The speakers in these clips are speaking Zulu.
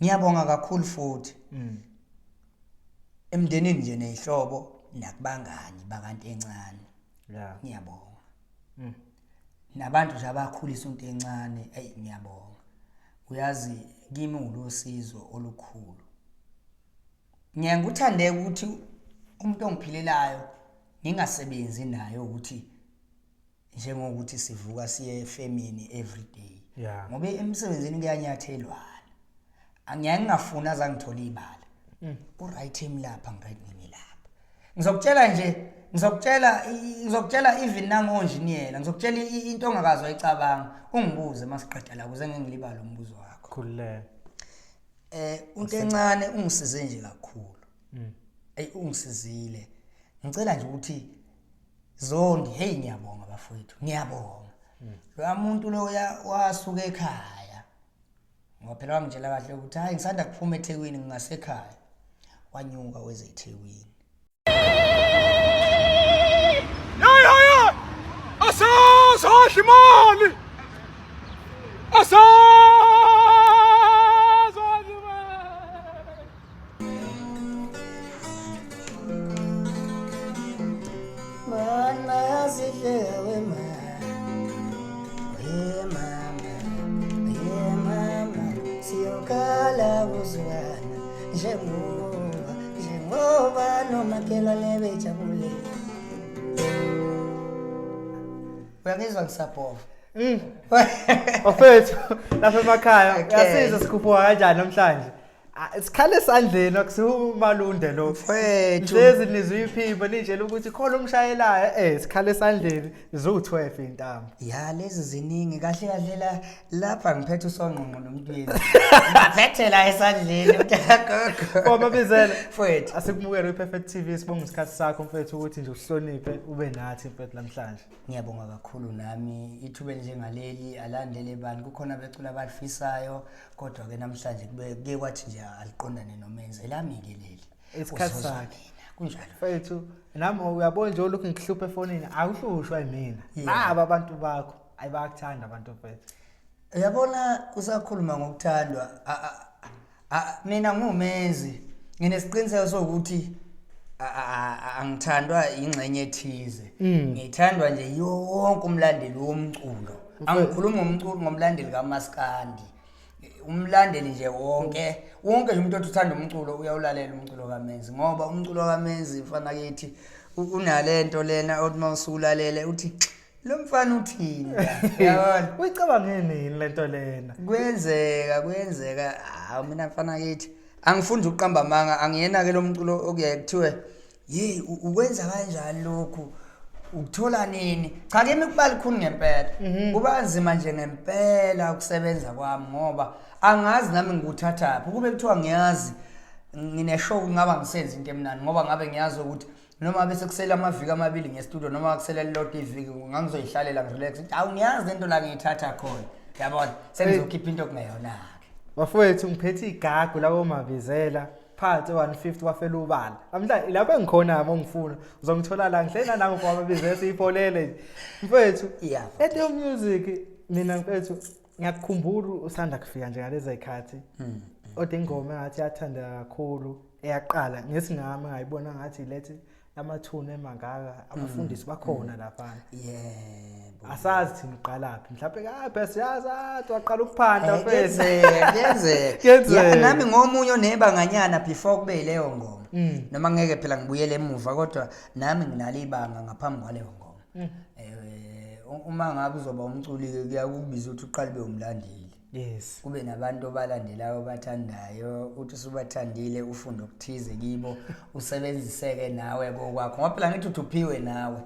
Ngiyabonga kakhulu futhi. Emndenini nje nezihlobo nakubangani bakanti encane. Yeah. Ngiyabonga. Nabantu nje abakhulisa into encane, ey ngiyabonga. Uyazi kimi ulosizo olukhulu. Ngiye ngikuthandeke ukuthi umuntu ongiphilelayo ngingasebenzi naye ukuthi njengokuthi sivuka siye efemini every day. Yeah. Ngoba emsebenzini kuyanyathelwana. Angiyaye ngingafuni azangithola ibala. U-right emi lapha ngi-right ngimi lapha. Ngizokutshela nje, ngizokutshela ngizokutshela even nangonjiniyela, ngizokutshela into ongakaze wayicabanga. Ungibuze masiqeda la ukuze ngingilibale umbuzo wakho. Khululeka. Into encane ungisize nje kakhulu. Ey ungisizile. Ngicela nje ukuthi Zondi, hey ngiyabonga bafowethu, ngiyabonga. Loya muntu loya wasuka ekhaya. Ngoba phela wangitshela kahle ukuthi hayi ngisanda kuphuma eThekwini ngingasekhaya. Wanyuka weze eThekwini. Hey hey hey! Asazodla imali! Asazodla imali! Mana sidlewe ma. Hey mama, hey mama, siyokhala kuzwana njengoba njengoba nomakhelwane bejabule. Uyangizwa ngisabhova. Bafethu lapha emakhaya Okay. uyasiza sikhuphuka kanjani namhlanje? Ah, Sikhala esandleni akusiwo umalunde lo. Mfethu. Hlezi nizwe iphimbo nitshela ukuthi khona umshayelayo sikhala esandleni ziwu12 intambo. Ya lezi ziningi kahle kahle la lapha ngiphethe usongqongqo nomntwini. Ngaphethe la esandleni mntakagogo. Kwamabizela. Mfethu. Asikumukele kwi-Perfect TV sibonga isikhathi sakho mfethu ukuthi nje uhloniphe ube nathi mfethu namhlanje. Ngiyabonga kakhulu nami ithuba elinjengaleli alandele bani kukhona abecula abalifisayo kodwa ke namhlanje kube kuye kwathi nje aliqondane nomenzi elami ke leli. Isikhathi Uzozwa sakhe. mina, Kunjalo. Mfethu nami uyabona nje lokhu ngikuhlupha efonini akuhlushwa yimina. Yeah. Naba abantu bakho ayibakuthanda abantu mfethu. Uyabona usakhuluma ngokuthandwa mina ngumenzi nginesiqiniseko sokuthi angithandwa ingxenye ethize. Ngithandwa nje yiwo wonke umlandeli womculo. Angikhulumi ngomculo ngomlandeli kaMaskandi. Umlandeli nje wonke, wonke nje umuntu othi uthanda umculo uyawulalela umculo kaMenzi ngoba umculo kaMenzi mfana kithi unalento lena othi mawusulalele uthi lo mfana uthini la?" Uyabona? Uyicabange nini lento lena? Kuyenzeka, kuyenzeka. Hawu mina mfana kithi angifundi ukuqamba amanga, angiyena ke lo mculo okuyaye kuthiwe hey ukwenza kanjani lokhu? Ukuthola nini? Cha kimi kuba likhulu ngempela. Kuba nzima nje ngempela ukusebenza kwami ngoba angazi nami ngikuthathaphi. Kube kuthiwa ngiyazi ngine-show ngaba ngisenza into emnandi ngoba ngabe ngiyazi ukuthi noma bese kusele amaviki amabili ngestudio noma kusele lilodwa iviki ngangizoyihlalela ngirelax ukuthi awu ngiyazi lento la ngiyithatha khona. Yabona sengizokhipha into okungeyona-ke. Bafowethu ngiphethe igagu labo mabizela phansi 150 kwafela ubala. Namhlanje lapho engikhona uma ngifuna uzongithola la ngihleli nangu kwamabizela siyipholele nje. Mfethu Yeah. eto music mina mfethu ngiyakukhumbula usanda kufika nje ngalezi zikhathi. Kodwa ingoma engathi yathanda kakhulu eyaqala ngesingami ngayibona ngathi lethi amathuna emangaka abafundisi bakhona lapha. Yebo. Asazi thina uqalaphi mhlawumbe kaphe siyazi athi waqala ukuphanda mfethu. Kuyenzeka, kuyenzeka. Kuyenzeka. Ya, nami ngomunye onebanganyana before kube leyo ngoma. Noma ngeke phela ngibuyele emuva kodwa nami nginalo ibanga ngaphambi kwaleyo ngoma. Uma ngabe uzoba umculi ke kuyakubiza ukuthi uqale ube umlandeli. Yes. Kube nabantu obalandelayo obathandayo, uthi usubathandile ufunde okuthize kibo, usebenziseke nawe kokwakho. Ngoba phela ngithi uthi uphiwe nawe.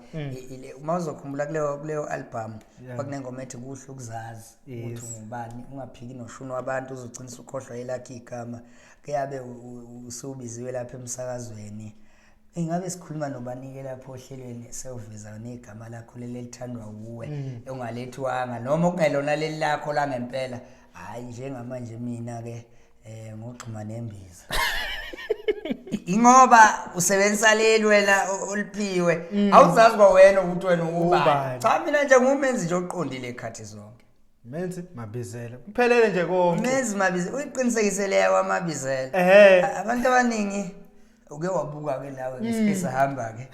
Uma uzokhumbula kuleyo album kwakunengoma ethi kuhle ukuzazi ukuthi ungubani, ungaphiki noshuni wabantu uzogcina usukhohlwa elakhe igama. Kuyabe usubiziwe lapha emsakazweni. Ingabe sikhuluma nobanike lapho ohlelweni sewuveza negama lakho leli elithandwa wuwe ongalethiwanga noma okungelona leli lakho la ngempela. Hayi njengamanje mina ke ngogxuma nembiza. Ingoba usebenzisa leli wena oliphiwe. Awuzazi kwawena ukuthi wena ungubani. Ubani. Cha mina nje ngumenzi nje oqondile ekhathi zonke. Menzi Mabizela. Kuphelele nje konke. Menzi Mabizela uyiqinisekisele yakwamabizela. Ehhe. Abantu abaningi uke wabuka ke nawe ngesikhathi sahamba ke.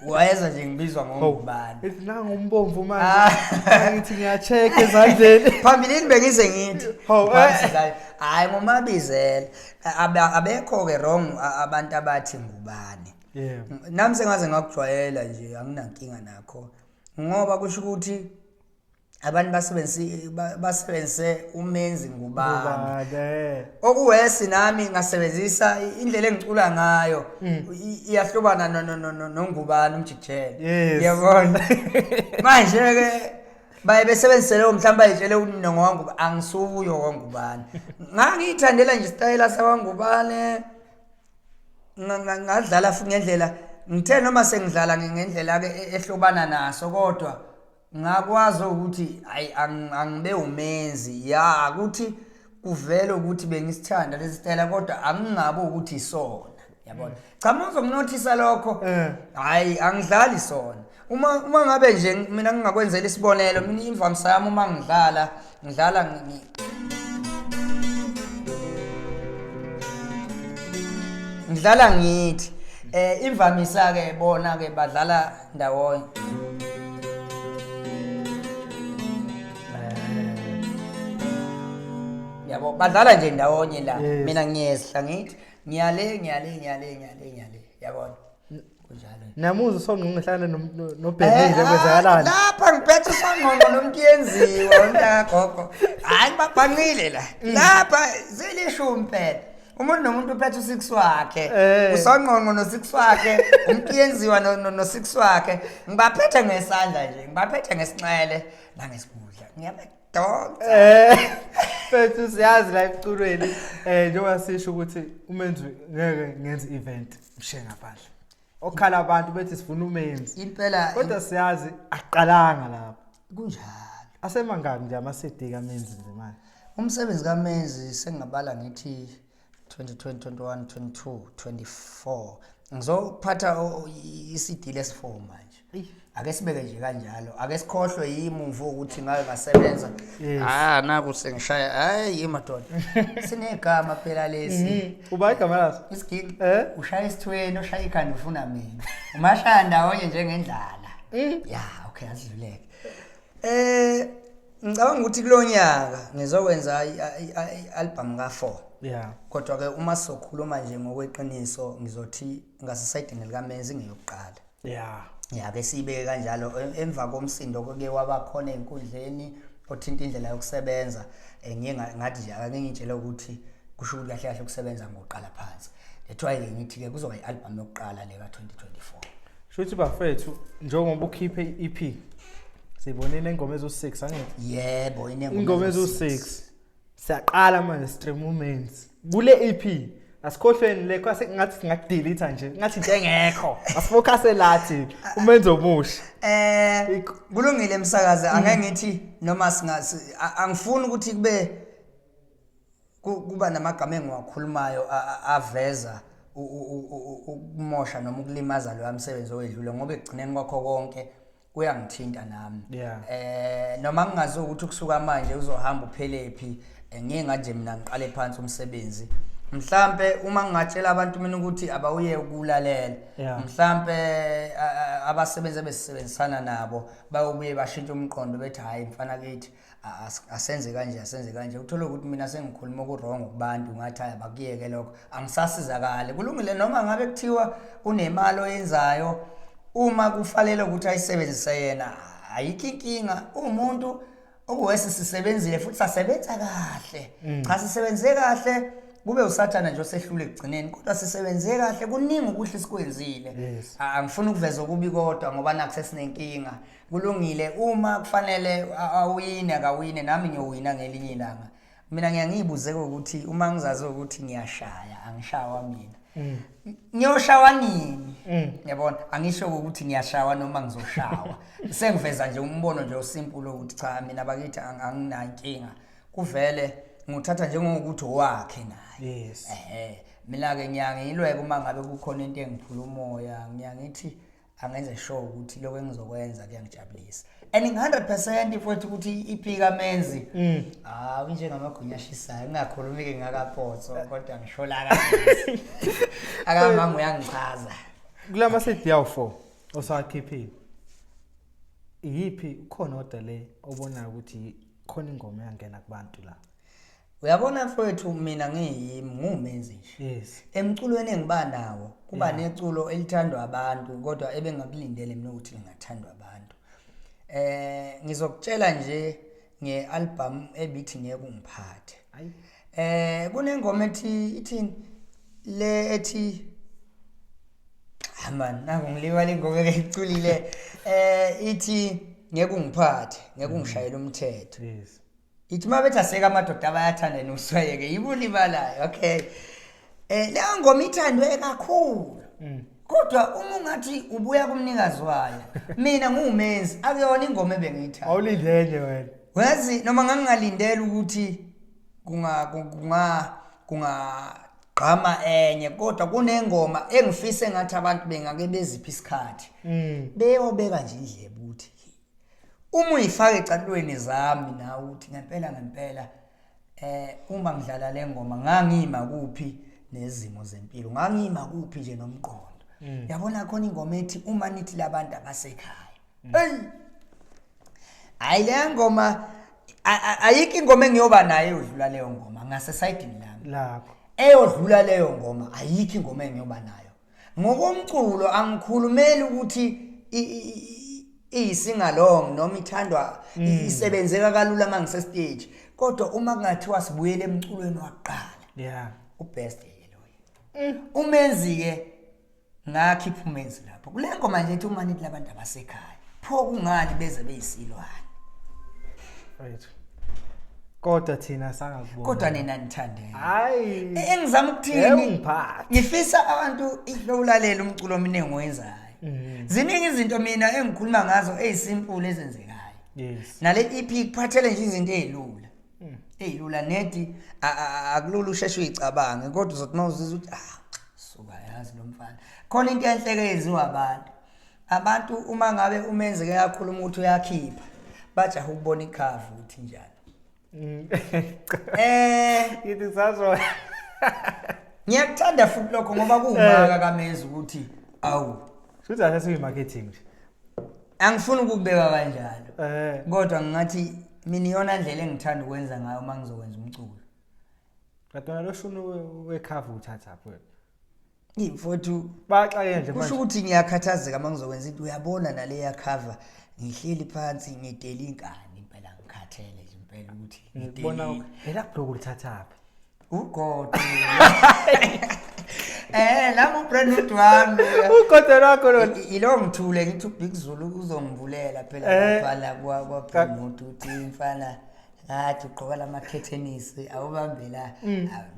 Wayeza nje ngibizwa ngongubani. Ithi nangu umbomvu Ah. manje. Ngithi ngiya-check ezandleni. Phambilini bengize ngithi Hawu, eh. phambi hayi ngomabizela abekho ke wrong abantu abathi ngubani. Yebo. Nami sengaze ngakujwayela nje anginankinga nakho ngoba kusho ukuthi abantu basebenzise basebenzise umenzi ngubani. Ngubani, eh. Okuwesi nami ngasebenzisa indlela engicula ngayo iyahlobana nongubani umjikijelo. Yes. Yabona. Manje ke baye besebenzise leyo mhlawumbe bayitshele ukuthi mina ngowanguba angisuyo wangubani. Ngangiyithandela nje isitayela sawangubane. Ngadlala futhi ngendlela ngithe noma sengidlala ngendlela ke ehlobana naso kodwa ngakwazi ukuthi hayi angibe umenzi ya ukuthi kuvele ukuthi bengisithanda lesi sitayela kodwa angingabe ukuthi isona yabona. Cha uma uzokunothisa lokho hayi angidlali sona. Uma ngabe nje mina ngingakwenzela isibonelo mina imvamisa yami uma ngidlala ngidlala ngidlala ngithi imvamisa ke bona ke badlala ndawonye. Yabo badlala nje ndawonye la. Yes. Mina ngiyehla ngithi ngiyale ngiyale ngiyale ngiyale ngiyale yabona. Kunjalo. Namuza usongqongqo ngihlangana noBhekile kwenzakalani? Lapha ngiphethe usongqongqo nomntu yenziwa umntakagogo. Hayi babhanqile la. Lapha zilishumi phela. Umuntu nomuntu uphethe u6 wakhe. Usongqongqo no6 wakhe, umuntu yenziwa no6 wakhe. Ngibaphethe ngesandla nje, ngibaphethe ngesinxele nangesigudla. Ngiyabadonsa. Mfethu siyazi la emculweni njengoba sisho ukuthi umenzi ngeke ngenze event mshiye ngaphandle. Okhala abantu bethi sifuna umenzi. Impela kodwa siyazi aqalanga lapho. Kunjalo. Asemangaki nje ama CD kaMenzi nje manje? Umsebenzi kaMenzi sengingabala ngithi 2020, 21, 22, 24. Ngizophatha i-CD lesi4 manje. Ake sibeke nje kanjalo. Ake sikhohlwe yimuva ukuthi ngake ngasebenza. Yes. Naku sengishaya. Hayi madoda. Sinegama phela lesi. Uba igama laso? Isiginci. Eh? Ushaya isithweni, ushaya ikhanda ufuna mina. Umashaya ndawonye njengendlala. Ya, okay asidluleke. Ngicabanga ukuthi kulonyaka ngizokwenza i-album ka4. Yeah. Kodwa ke uma sizokhuluma nje ngokweqiniso ngizothi ngasesayidini likaMenzi ngiyokuqala. Yeah. Ya ke sibeke kanjalo emva komsindo ke wabakhona einkundleni othinta indlela yokusebenza ngiye ngathi nje ake ngitshele ukuthi kusho ukuthi kahle kahle ukusebenza ngoqala phansi. Lethiwa ke ngithi ke kuzoba i-album yokuqala le ka2024. Shuthi bafethu njengoba ukhiphe i-EP sibonile ingoma ezu6 angithi? Yebo, Ingoma ezu6. Siyaqala manje stream uMenzi. Kule EP asikhohlweni le kwase ngathi singakudelete nje ngathi into engekho asifocuse lathi umenzi omusha. Kulungile emsakazi angeke ngithi noma angifuni ukuthi kube kuba namagama engiwakhulumayo aveza ukumosha noma ukulimaza lo msebenzi owedlule ngoba ekugcineni kwakho konke kuyangithinta nami. Noma ngingazi ukuthi kusuka manje uzohamba uphelephi ngiye ngaje mina ngiqale phansi umsebenzi. Mhlambe uma ngingatshela abantu mina ukuthi abawuye ukulalela mhlambe abasebenzi ebesebenzisana nabo bayobuye bashintshe umqondo bethi hayi mfana kithi asenze kanje asenze kanje. Uthola ukuthi mina sengikhuluma ku wrong kubantu ngathi hayi abakuyeke lokho angisasizakali. Kulungile noma ngabe kuthiwa unemali oyenzayo uma kufanele ukuthi ayisebenzise yena ayikho inkinga. Umuntu okuwesi sisebenzile futhi sasebenza kahle. Cha sisebenze kahle kube usathana nje osehlule ekugcineni kodwa sisebenze kahle kuningi okuhle sikwenzile. Angifuni ukuveza okubi kodwa ngoba nakho sesinenkinga. Kulungile uma kufanele awine akawine nami ngiyowina ngelinye ilanga. Mina ngiyangibuze ukuthi uma ngizazi ukuthi ngiyashaya angishawa mina. Ngiyoshawa nini? Yabona angisho ukuthi ngiyashawa noma ngizoshawa. Sengiveza nje umbono nje osimple ukuthi cha mina bakithi anginankinga. Kuvele nguthatha njengokuthi owakhe naye. Yes. Mina ke ngiyangilweka uma ngabe kukhona into engiphula umoya ngiyangithi Angenze sure ukuthi lokho engizokwenza kuyangijabulisa. And ngi-100% futhi ukuthi i-EP kaMenzi, hawu, injengamagwinya ashisayo. Ngingakhulumi-ke ngakapotso, kodwa ngisho la kaMenzi, akamama uyangichaza. Kulama CD awu-4 osawakhiphile, iyiphi ukhona odwa le obonayo ukuthi khona ingoma eyangena kubantu la? Uyabona mfowethu, mina ngiyimi, ngumenzi nje. Emculweni engiba nawo kuba neculo elithandwa abantu, kodwa ebengakulindele mina ukuthi lingathandwa abantu. Ngizokutshela nje nge-album ebithi Ngeke Ungiphathe. Ayi. Kunengoma ethi, ithini le ethi, ah man, naku ngiliwa lengoma eyiculile, ithi ngeke ungiphathe, ngeke ungishayele umthetho. Ithi uma bethi aseka amadoda abayathanda noswayeke yibulibalayo. Okay, leyo ngoma ithandwe kakhulu, kodwa uma ungathi ubuya kumnikazi wayo, mina ngumenzi, akuyona ingoma ebengiyithanda. Awulindele wena. Wazi noma ngangingalindela ukuthi kunga kungagqama enye, kodwa kunengoma engifise ngathi abantu bengake beziphi isikhathi beyobeka nje indlebe ukuthi uma uyifaka ecalweni zami nawe, ukuthi ngempela ngempela uma ngidlala le ngoma ngangima kuphi nezimo zempilo, ngangima kuphi nje nomqondo. Yabona, khona ingoma ethi Uma Nithi Labantu Abasekhaya. Hey, hayi, le ngoma ayikho ingoma engiyoba nayo eyodlula leyo ngoma ngasesayidini lami. Lakho. Eyodlula leyo ngoma, ayikho ingoma engiyoba nayo ngokomculo. Angikhulumeli ukuthi iyisingalong noma ithandwa, isebenzeka kalula uma ngisestage, kodwa uma kungathiwa sibuyele emculweni wakuqala, ubest ke loyo umenzi-ke. Ngakhipha umenzi lapho kule ngoma nje ethi Uma Nithi Labantu Abasekhaya, pho kungani beze beyisilwane? Right, kodwa thina sangakubona. Kodwa nina nithandele. Hayi. Engizama ukuthini? Ungiphathe. Ngifisa abantu ulalela umculo mina engiwenzayo. Ziningi izinto mina engikhuluma ngazo ezisimple ezenzekayo. Nale EP kuphathele nje izinto ezilula, ezilula nedi akulula usheshe uyicabange, kodwa uzothi uma uzizwa ukuthi ah, suka, yazi lo mfana khona into enhle ke eyenziwa abantu uma ngabe umenzeke kakhuluma ukuthi uyakhipha, bajaha ukubona icover ukuthi njani. Ngithi sazo. Ngiyakuthanda futhi lokho ngoba kuwumaka kamezi ukuthi awu. Futhi asesiyi marketing nje. Angifuni ukubeka kanjalo, kodwa ngingathi mina iyona ndlela engithanda ukwenza ngayo uma ngizokwenza umculo. Kanti wena lo shuni wecover uthatha phi wena? Mfowethu, Baxake nje kusho manje. ukuthi ngiyakhathazeka uma ngizokwenza into, uyabona, naleya cover ngihleli phansi ngidela inkani impela, ngikhathele nje impela ukuthi Ngibona ngidelile. lela block ulithathaphi? Ugodo, nami ubrand wami. Ugodo lwakho lona. Ilo ngithule ngithi uBig Zulu uzongivulela phela lapha la kwa Brand Hood, uthi mfana ngathi ugqoka lamakhethenisi awubambe la.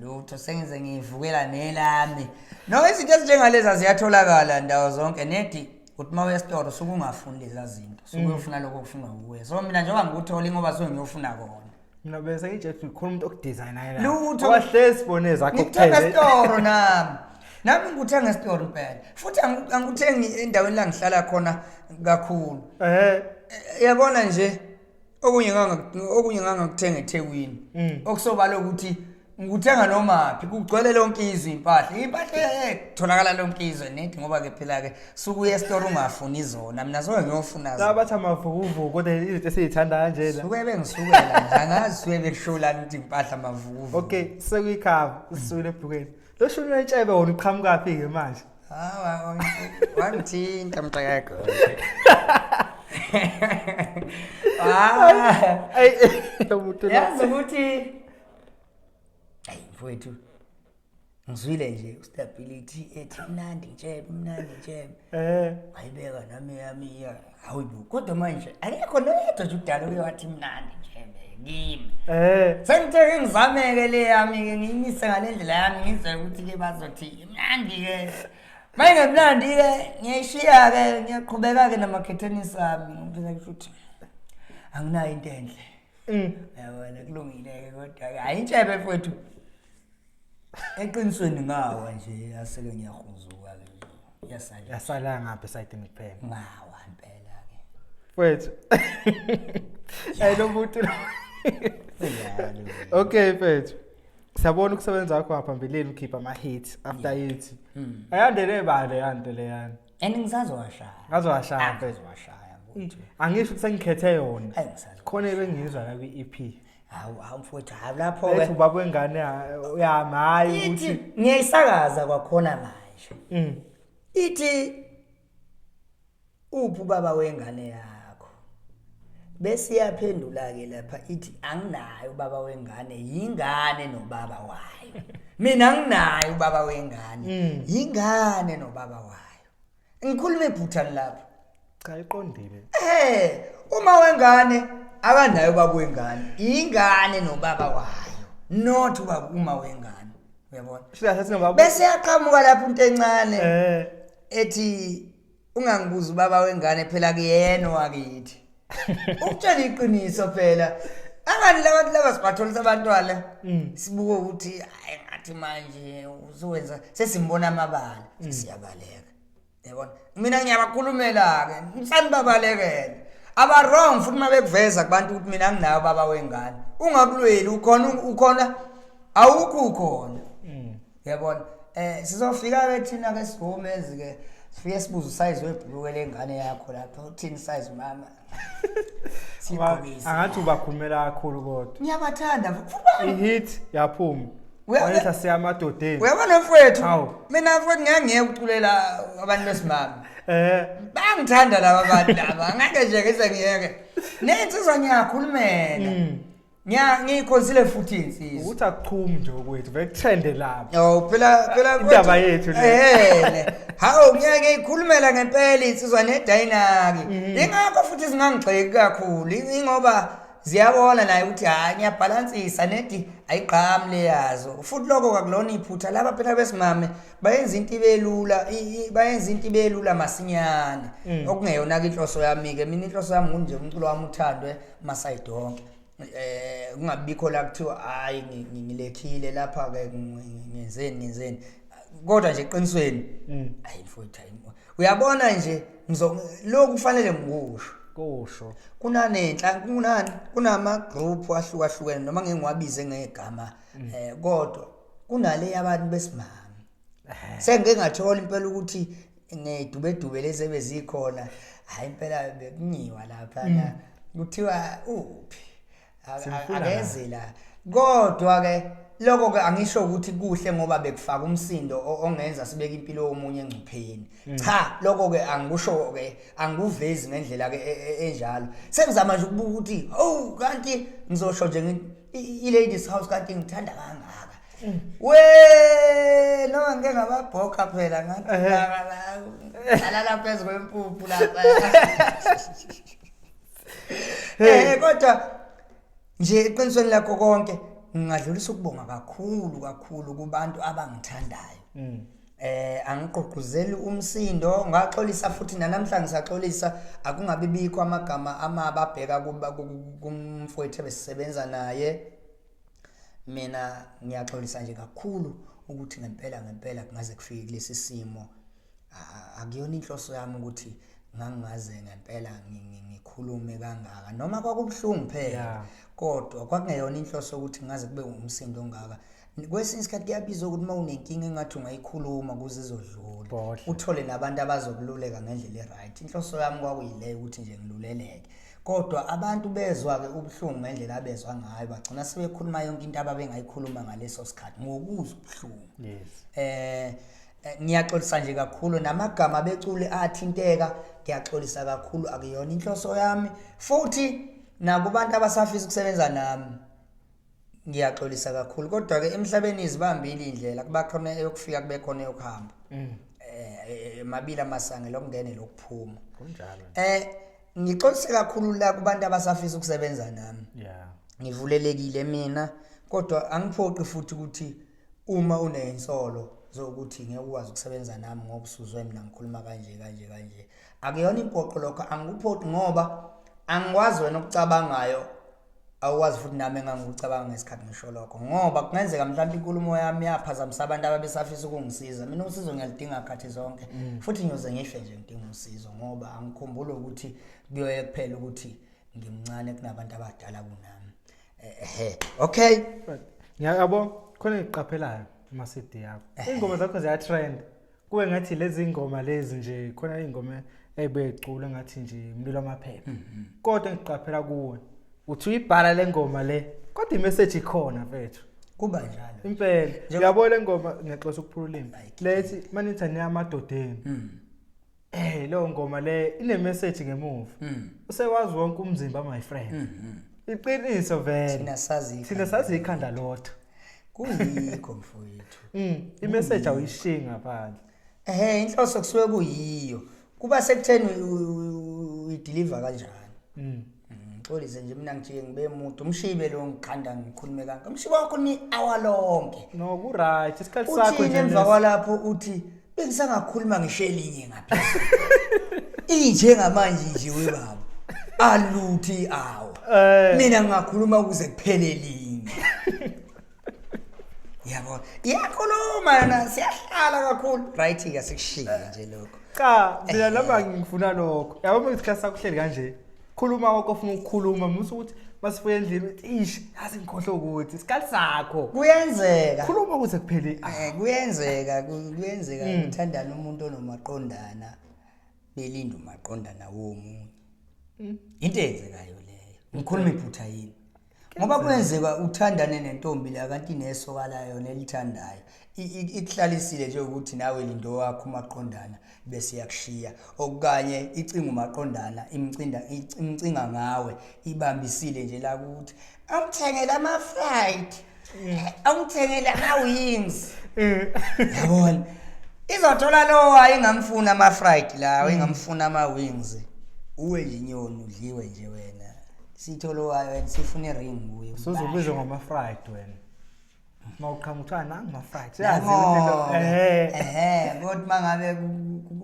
Lutho, sengize ngivukela nelami. No, izinto ezinjengalezi ziyatholakala ndawo zonke nedi, uthi uma uya esitolo suke ungafuni lezi zinto, suke uyofuna lokho okufunwa kuwe. So mina njengoba ngikuthola ngoba suke ngiyofuna kona. Mina bese ngitshe ukuthi khona umuntu okudesignayo la. Lutho. Wahlezi sibone zakho. Ngikuthenga esitoro nami. Nami ngikuthenga esitoro impela, futhi angikuthengi endaweni la ngihlala khona kakhulu. Yabona nje, okunye ngangakuthenga eThekwini, okusobala ukuthi ngikuthenga nomaphi, kugcwele lonke izwe impahla, impahla etholakala lonke izwe nedi, ngoba ke phela ke sukuya esitoro ungafuni zona, mina soke ngiyofuna Laba zona. bathi amavukuvuku, kodwa izinto esiyithanda kanje la. Suke bengisukela nje, angazi suke bekuhlolani ukuthi impahla amavukuvuku. Okay, sekuyicover, sisukile ebhukweni. Lo shuni wentshebe wona uqhamuka phi ke manje? Hawa, wangithinta mntakakho. Ah, Ayi, lo muntu lo. Yazi ukuthi, ayi mfowethu, ngizwile nje ustability ethi mnandi ntshebe, mnandi ntshebe. Ngayibeka nami yami ya. Hayibo, kodwa manje akekho noyedwa nje udala uye wathi mnandi ntshebe kimi. Sengithe ngizameke le yami ke, ngiyimise ngale ndlela yami, ngizwe ukuthi ke bazothi mnandi ke. Mayingemnandi ke ngiyayishiya ke, ngiyaqhubeka ke namakhethenisi ami, ngifisa kusho ukuthi anginayo into enhle. Yabona, kulungile ke, kodwa ke hayi, intshebe mfowethu. Eqinisweni ngawa nje aseke ngiyahuzuka ke nje. Yasala. Yasala ngapha esayidini kuphela. Ngawa impela ke. Mfethu. Hey, lo muntu. Kunjalo. Okay mfethu. Siyabona ukusebenza kwakho ngaphambilini, ukhipha ama hits after hits. Ayandele bale yanto leyana. And ngisazowashaya. Ngazowashaya mfethu. Ngizowashaya mfowethu. Angisho ukuthi sengikhethe yona. Hayi, ngisazo. Khona ebengizwa la kwi-EP. Hawu, hawu mfowethu, hawu lapho Ethi ke. ubaba wengane uyami, hayi Ithi ukuthi ngiyayisakaza kwakhona manje. Ithi uphi ubaba wengane yakho? Bese iyaphendula ke lapha ithi anginayo ubaba wengane, yingane nobaba wayo. Mina anginayo ubaba wengane, yingane nobaba wayo. Ngikhuluma ebhuthani lapha. Cha, iqondile. Uma wengane akanayo ubaba wengane, ingane nobaba wayo, not ubaba uma wengane. Uyabona? Shuthi nobaba. Bese yaqhamuka lapho into encane ethi ungangibuza ubaba wengane, phela kuyena wakithi. Ukutshela iqiniso phela. Angani labantu laba sibatholisa abantwana. Sibuke ukuthi hayi, ngathi manje usuwenza sesimbona amabala, siyabaleka. Yabona? Mina ngiyabakhulumela ke, msani babalekele. Aba wrong futhi mabekuveza kubantu ukuthi mina nginayo baba wengane. Ungakulweli, ukhona, ukhona, awukho ukhona. Yabona? Sizofika ke thina ke sigomezi ke, sifike sibuze usize webhuluke lengane yakho lapha, uthini size mama? Sigqokise. Angathi ubakhulumela kakhulu kodwa. Ngiyabathanda futhi. I-hit yaphuma. Wayethi siyamadodeni. Uyabona mfowethu? Hawu. Mina mfowethu ngeke ngiyeke ukuculela abantu besimame. Bayangithanda laba bantu laba. Ngeke nje ngize ngiyeke. Nensizwa ngiyakhulumela. Ngiyikhonsile futhi insizwa. Ukuthi akuchumi nje okwethu, bekutrende lapha. Yo, phela Indaba yethu le. Hawu, ngiyake ngiyikhulumela ngempela insizwa nedayinaki. Ingakho futhi zingangigxeki kakhulu, ingoba ziyabona naye ukuthi hayi, ngiyabhalansisa nedi ayigqami leyazo. Futhi lokho akulona iphutha. Laba phela besimame bayenza into ibelula, bayenza into ibelula masinyane. Okungeyona ke inhloso yami ke. Mina inhloso yami nje umculo wami uthandwe masayidi wonke. Kungabikho la kuthiwa hayi, ngilekhile lapha ke, ngenzeni, ngenzeni. Kodwa nje eqinisweni, hayi mfowethu, hayi, uyabona nje, lokhu kufanele ngikusho. Kusho. Kunanenhla, kunani, kunama group ahlukahlukene, noma ngeke ngiwabize ngegama, kodwa kunale yabantu besimame. Sengike ngathola impela ukuthi ngedubedube lezi ebezikhona, hayi impela bekunyiwa lapha na, kuthiwa uphi? Simfuna Akeze la. Kodwa ke lokho ke angisho ukuthi kuhle, ngoba bekufaka umsindo ongenza sibeke impilo yomunye engcupheni. Cha, lokho ke angikusho ke, angikuvezi ngendlela ke enjalo. Sengizama nje ukubuka ukuthi oh, kanti ngizosho nje i-ladies house kanti ngithanda kangaka. We, noma ngike ngababhoka phela, ngathi alala phezu kwempuphu lapha. Kodwa nje eqinisweni lakho konke, ngingadlulisa ukubonga kakhulu kakhulu kubantu abangithandayo. Angigqugquzeli umsindo, ngaxolisa futhi nanamhla ngisaxolisa, akungabi bikho amagama amabi abheka kumfowethu ebesisebenza naye. Mina ngiyaxolisa nje kakhulu ukuthi ngempela ngempela kungaze kufike kulesi simo. Akuyona inhloso yami ukuthi ngangingaze ngempela ngikhulume kangaka, noma kwakubuhlungu phela, kodwa kwakungeyona inhloso ukuthi ngaze kube umsindo ongaka. Kwesinye isikhathi kuyabiza ukuthi uma unenkinga engathi ungayikhuluma ukuze izodlula, Bodla. uthole nabantu abazokululeka ngendlela e-right. Inhloso yami kwakuyileyo ukuthi nje ngiluleleke, kodwa abantu bezwa-ke ubuhlungu ngendlela abezwa ngayo, bagcina sebekhuluma yonke into ababengayikhuluma ngaleso sikhathi ngokuzwa ubuhlungu. Ngiyaxolisa nje kakhulu namagama becule athinteka, ngiyaxolisa kakhulu, akuyona inhloso yami. Futhi nakubantu abasafisa ukusebenza nami ngiyaxolisa kakhulu, kodwa ke emhlabeni izibambile indlela, kuba khona eyokufika, kube khona eyokuhamba. Mabili amasango, lokungena lokuphuma. Kunjalo. Ngixolise kakhulu la kubantu abasafisa ukusebenza nami. Ngivulelekile mina, kodwa angiphoqi futhi ukuthi uma unensolo zokuthi ngeke ukwazi ukusebenza nami ngoba usuzwe mina ngikhuluma kanje kanje kanje, akuyona impoqo lokho, angikuphoqi ngoba angikwazi wena okucabangayo. Awukwazi futhi nami engangikucabanga ngesikhathi ngisho lokho, ngoba kungenzeka mhlawumbe inkulumo yami yaphazamisa abantu ababesafisa ukungisiza. Mina usizo ngiyalidinga khathi zonke, futhi ngiyoze ngife nje ngidinga usizo, ngoba angikhumbuli ukuthi kuyoye kuphela ukuthi ngimncane kunabantu abadala kunami. Ehe, okay. Ngiyabo, khona engiqaphelayo kuma CD yakho. Ingoma zakho ziya-trend. Kube ngathi lezi ngoma lezi nje, khona ingoma ezibuye icula ngathi nje umlilo wamaphepha. Kodwa engiqaphela kuwe, uthi uyibhala le ngoma le, kodwa i-message ikhona mfethu. Kuba njalo. Impela. Uyabona le ngoma, ngiyaxoxa ukuphula ulimi. Lethi manithi niyamadodeni. Leyo ngoma le ine message ngemuva. Usewazi wonke umzimba, my friend. Iqiniso vele. Thina sazi Thina sazi ikhanda lodwa. Kuyikho mfowethu. I-message awuyishiyi ngaphandle. Ehhe, inhloso kusuke kuyiyo. Kuba sekutheni uyideliver kanjani. Ngixolise nje, mina ngijike ngibe mude. Umshibe lo ngikhanda ngikhulume kangaka. Umshibe wakhuluma i-hour lonke. No, ku right. Isikhathi sakho Uthini nje. emva Lesi. kwalapho? Uthi bengisangakhuluma ngisho elinye ngaphezulu. Injengamanje nje webaba. Aluthi awu. Mina ngingakhuluma kuze kuphele elinye. Yabo, iyakhuluma yona, siyahlala kakhulu. Right ke, sikushiye nje lokho. Cha, mina noma ngifuna lokho. Yabo, uma isikhathi sakho uhleli kanje. Khuluma konke ofuna ukukhuluma, musa ukuthi masifike endlini uthi ish, yazi ngikhohlwe ukuthi isikhathi sakho. Kuyenzeka. Khuluma kuze kuphele. Kuyenzeka uthandana umuntu onomaqondana, belinda umaqondana womunye. Into eyenzekayo leyo. Ngikhuluma iphutha yini? Ngoba kuyenzeka uthandane nentombi la kanti nesoka layo nelithandayo. Ikuhlalisile nje ukuthi nawe lindo wakho umaqondana bese yakushiya, okanye icinga umaqondana, imcinda, imcinga ngawe, ibambisile nje la ukuthi awumthengele ama-fried, awumthengele ama-wings. Yabona, izothola lo ayingamfuna ama-fried la, ingamfuna ama-wings, uwe nje inyoni udliwe nje wena. Sitholo wayo wena, sifuna i-ring kuye. Usuzubizwa ngama-fried wena. Mawuqhamuka kuthiwa nangu ma-fried. Uyazi ukuthi Yabo. Ehe. Ehe, kodwa mangabe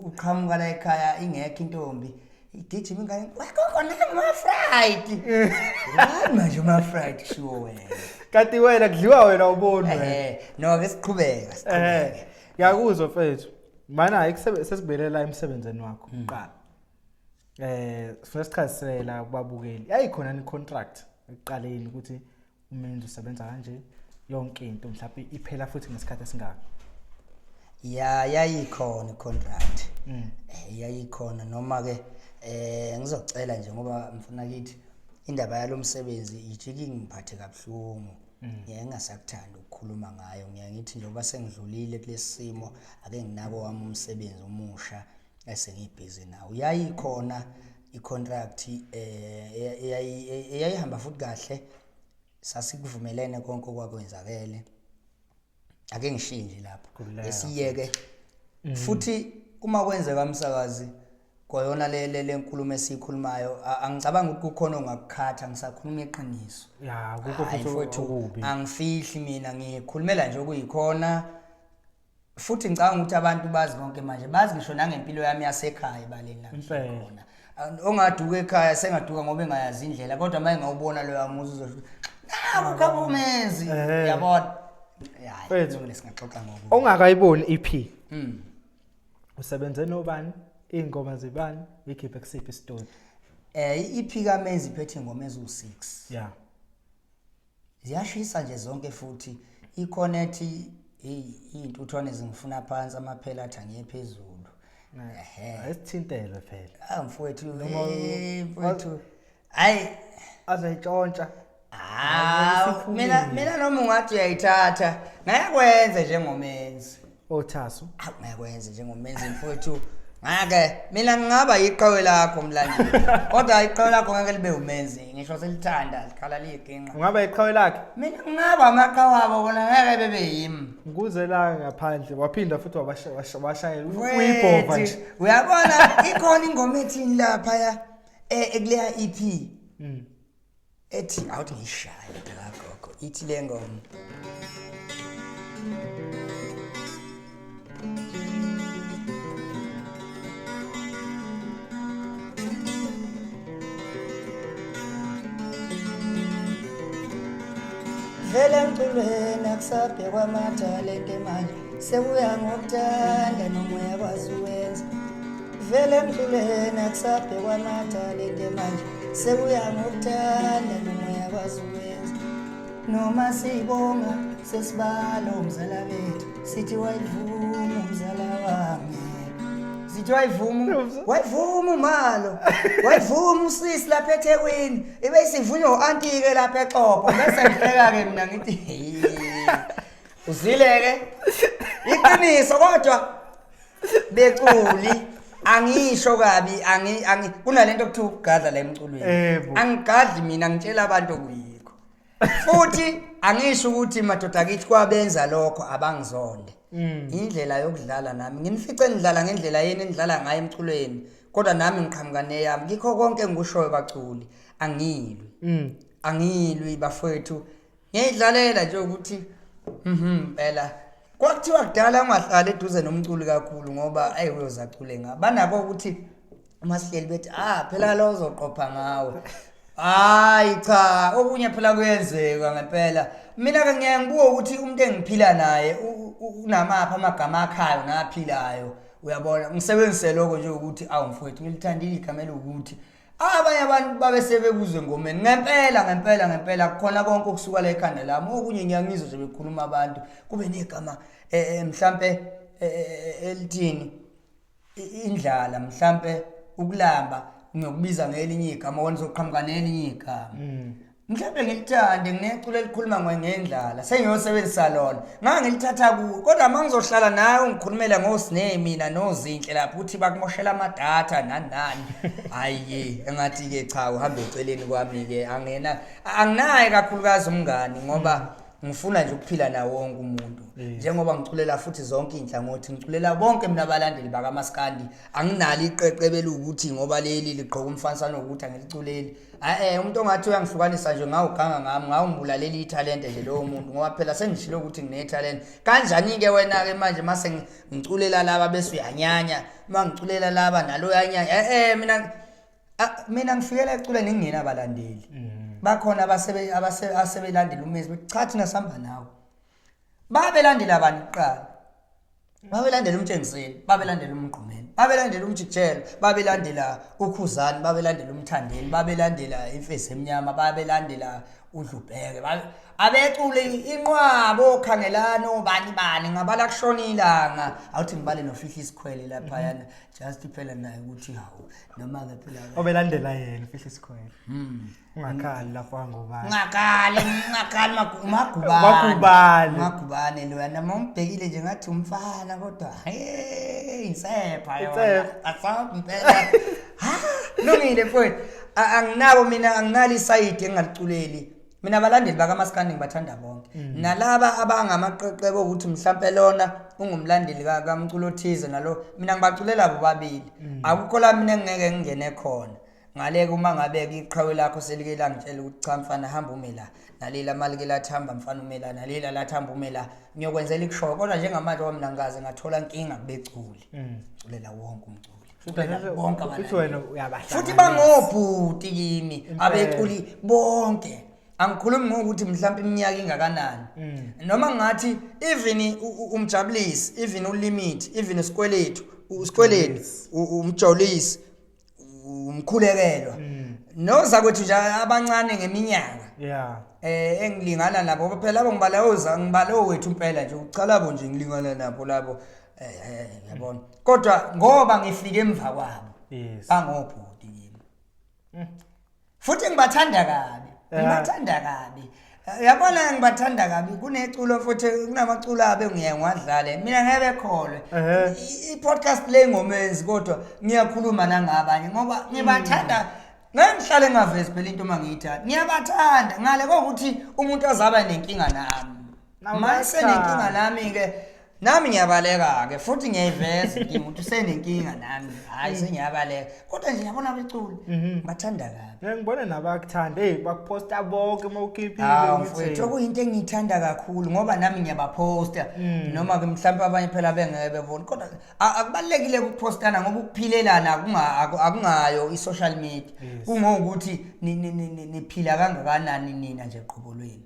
uqhamuka la ekhaya ingekho intombi, igijima ingane, "Gogo, nangu ma-fried." Hayi, manje ma-fried kushiwo wena. Kanti wena kudliwa wena, uboni wena. Ehe, no ke siqhubeka, siqhubeke. Ngiyakuzwa mfethu. Mana sesibuyele emsebenzini wakho kuqala. Sifuna sichazisela kubabukeli. Yayikhona ni contract ekuqaleni ukuthi umenzi usebenza kanje yonke into, mhlawumbe iphela futhi ngesikhathi esingaka? Ya, yayikhona i-contract. Yayikhona, noma ke ngizocela nje ngoba mfuna kithi indaba yalomsebenzi ijike ingiphathe kabuhlungu. Ngiye ngingasakuthanda ukukhuluma ngayo. Ngiye ngithi njengoba sengidlulile kulesi simo, ake nginako wami umsebenzi omusha esengibhizi nawo. Yayikhona i-contract, eyayihamba futhi kahle, sasikuvumelene konke okwakwenzakele. Ake ngishiye nje lapho. Khululeka. Esiyeke futhi uma kwenzeka umsakazi kwayona le nkulumo esiyikhulumayo, angicabangi ukuthi kukhona ongakukhatha, ngisakhuluma iqiniso. Ya, akukho Hhayi, futhi mfowethu, okubi. Angifihli mina, ngikhulumela nje okuyikhona. Futhi ngicabanga ukuthi abantu bazi konke manje, bazi ngisho nangempilo yami yasekhaya ebaleni la ngihlala khona. Ongaduka ekhaya sengaduka ngoba engayazi indlela, kodwa uma engawubona loya muzi uzosho ukuthi, "Naku khabumenzi." Yabona? Ya, Mfethu. kulungile, singaxoxa ngoku. Ongakayiboni EP. Usebenze nobani? Ingoma zibani? Uyikhiphe kusiphi isitudio? I-EP kaMenzi iphethe ingoma eziwu-6. Ziyashisa nje zonke, futhi ikhona ethi hey, iy'ntuthwane zingifuna phansi, amaphela athi angiye phezulu. Ehhe. Ayisithintelwe phela. Ah mfowethu, Noma mfowethu. Hayi, Azayitshontsha. ah, Siphumile. mina noma ungathi uyayithatha, ngayakwenza njengomenzi. Othasu. Awu, ngayakwenza njengomenzi mfowethu. Ngake mina ngingaba iqhawe lakho mlandeli. Kodwa iqhawe lakho ngeke libe umenzi, ngisho selithanda likhala liyiginqa. Ungaba iqhawe lakhe. Mina ngingaba amaqhawe abo, bona ngeke bebe yimi. Ngikuze la ngaphandle waphinda futhi washayela uyibhova nje. Mfowethu, uyabona ikhona ingoma ethini lapha ya ekuleya EP. Ethi awuthi ngiyishaye mntakagogo, ithi le ngoma. Vele emculweni akusabhekwa amathalente manje, sekuya ngokuthanda noma uyakwazi ukwenza. Vele emculweni akusabhekwa amathalente manje, sekuya ngokuthanda noma uyakwazi ukwenza. Noma sibonga sesibalo umzala bethu, sithi wayivuma umzala wami. Sithi wayivuma, wayivuma umalo, wayivuma usisi lapha eThekwini, ibe isivunywa u-anti-ke lapha eXobho. Bese ngihleka-ke mina ngithi "Hey, uzile-ke iqiniso kodwa beculi angisho kabi angi angi kunalento okuthiwa ukugadla la emculweni. Angigadli mina, ngitshela abantu okuyikho. Futhi angisho ukuthi madoda akithi kwabenza lokho abangizonde. Indlela yokudlala nami nginifice nidlala ngendlela yeni enidlala ngayo emculweni, kodwa nami ngiqhamuka neyami. Kikho konke engikushoyo baculi, angilwi. Angilwi bafowethu, ngiyidlalela nje ukuthi impela. Kwakuthiwa kudala ungahlali eduze nomculi kakhulu ngoba ayi uyozacule nga. Banako ukuthi uma sihleli bethi phela lo uzoqopha ngawe. Hayi cha, okunye phela kuyenzeka ngempela. Mina ke ngiyaye ngibuke ukuthi umuntu engiphila naye unamaphi amagama akhayo naphilayo. Uyabona, ngisebenzise lokho nje ukuthi awu mfowethu ngilithandile igama elokuthi abanye abantu babe sebekuzwe engomeni. Ngempela ngempela ngempela kukhona konke okusuka la ekhanda lami. Okunye ngiyangizwa nje bekhuluma abantu kube negama mhlambe elithini indlala, mhlambe ukulamba ngiyokubiza ngelinye igama, wena uzoqhamuka nelinye igama. Mhlambe ngilithande ngineculo elikhuluma ngendlala, sengiyosebenzisa lona. Ngangilithatha kuwe, kodwa uma ngizohlala nawe ungikhulumela ngoSine mina noZinhle lapho ukuthi bakumoshela amadatha nani nani. Hayi engathi-ke cha, uhambe eceleni kwami-ke, anginaye kakhulukazi umngani ngoba ngifuna nje ukuphila nawo wonke umuntu. Njengoba ngiculela futhi zonke iy'nhlangothi, ngiculela bonke mina abalandeli bakamaskandi. Anginalo iqeqebe elukuthi ngoba leli ligqoka umfaniswano wokuthi angiliculeli. Umuntu ongathi uyangihlukanisa nje ngawuganga ngami, ngawungibulalela ithalente nje lowo muntu, ngoba phela sengishilo ukuthi nginethalente. Kanjani-ke wena-ke manje mase ngiculela laba bese uyanyanya, uma ngiculela laba nalo uyanyanya. Mina ngifikela eculeni ngingena abalandeli. Bakhona asebelandela uMezi bethi cha thina sihamba nawe. Babelandela abantu kuqala. Babelandela uMtshengiseni, babelandela uMgqumeni, babelandela uMjikijelo, babelandela uKhuzani, babelandela uMthandeni, babelandela Imfezi Emnyama, babelandela uDlubheke. Abecule inqwabo okhangelani obani bani ngabala kushona ilanga. Awuthi ngibale noFihla Isikhwele laphayana, just phela naye ukuthi hawu noma ke phela obelandela yena uFihla Isikhwele. Ungakhali lapho angubani. Ungakhali, ungakhali Magubane. Magubane. Magubane loya noma umbhekile nje ngathi umfana kodwa hey insepha yona. Insepha. Asaphi impela. Ha, lungile mfowethu. Anginabo mina, anginalo isayidi engingaliculeli. Mina abalandeli bakaMaskandi ngibathanda bonke. Nalaba abangamaqeqebo ukuthi mhlampe lona ungumlandeli kamculo othize nalo, mina ngibaculela bobabili. Akukho la mina engingeke ngingene khona. Ngale uma ngabe iqhawe lakho selike langitshela ukuthi cha mfana hamba ume la, nalela malike lathi hamba mfana ume la, nalela lathi hamba ume la, ngiyokwenzela ikushoyo. Kodwa njengamanje ngoba mina ngikaze ngathola inkinga kubeculi. Ngiculela wonke umculi. Ngiculela bonke Futhi abalandeli. wena uyabahlanganisa. Futhi bangobhuti kimi Impela. abeculi bonke. Angikhulumi ngokuthi mhlawumbe iminyaka ingakanani. Noma ngathi even uMjabulisi, even uLimit, even uSikweletu, uSikweletu, uMjolisi, uMkhulekelwa. Noza kwethu nje abancane ngeminyaka. Engilingana nabo phela labo ngibala ngibala owethu impela nje, cha labo nje ngilingana nabo labo. Yabona. Kodwa ngoba ngifike emva kwabo. Bangobhuti kimi. Futhi ngibathanda kabi. Ngibathanda kabi. Yabona ngibathanda kabi. Kuneculo futhi kunamaculo abe ngiye ngiwadlale. Mina ngeke bekholwe. I-podcast le ngomenzi kodwa ngiyakhuluma nangabanye ngoba ngibathanda. Ngeke ngihlale ngingavezi phela into uma ngiyithanda. Ngiyabathanda ngale kokuthi umuntu azaba nenkinga nami. Nawu Uma esenenkinga bayathanda. nami ke, nami ngiyabaleka ke futhi ngiyayiveza inkinga ukuthi usenenkinga nami. Hayi sengiyabaleka. Kodwa nje yabona abeculi bathanda kabi. Ngeke ngibone nabakuthanda. Hey bakuposta bonke uma ukhiphile Hawu, ngithi. mfowethu, okuyinto engiyithanda kakhulu ngoba nami ngiyabaposta. Noma ke mhlawumbe abanye phela bengeke bebone. Kodwa akubalulekile ukupostana ngoba ukuphilelana akungayo i-social media. Kungokuthi niphila kangakanani nina nje qobo lwenu.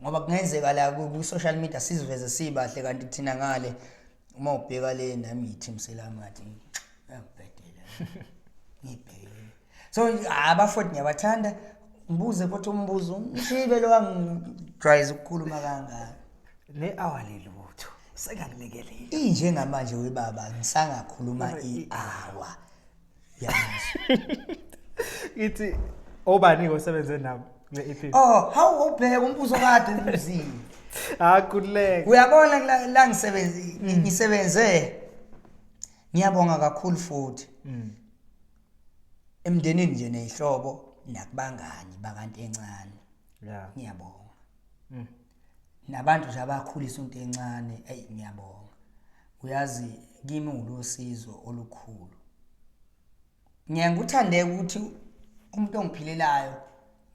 Ngoba kungenzeka la ku-social media siziveze sibahle, kanti thina ngale uma ubheka le nami ngithi mselami ngathi uyangibhedela, ngibhekile. So abafoti ngiyabathanda. Ngibuze futhi umbuzo, mshibe lo wangijwayeza ukukhuluma kangaka. Ne-hour lelutho sengakulekelela. Injengamanje webaba ngisangakhuluma i-hour, yazi. Ithi obani-ke osebenze nabo kule EP? Oh, hawu, ubheka umbuzo kade ubuzile. Hayi, khululeka. Uyabona la ngisebenze, ngisebenze, ngiyabonga kakhulu futhi emndenini nje neyihlobo nakubangani bakanti encane. Ngiyabonga nabantu nje abakhulisa into encane. Eyi, ngiyabonga, uyazi kimi ulosizo olukhulu. Ngiye ngikuthandeke ukuthi umuntu ongiphilelayo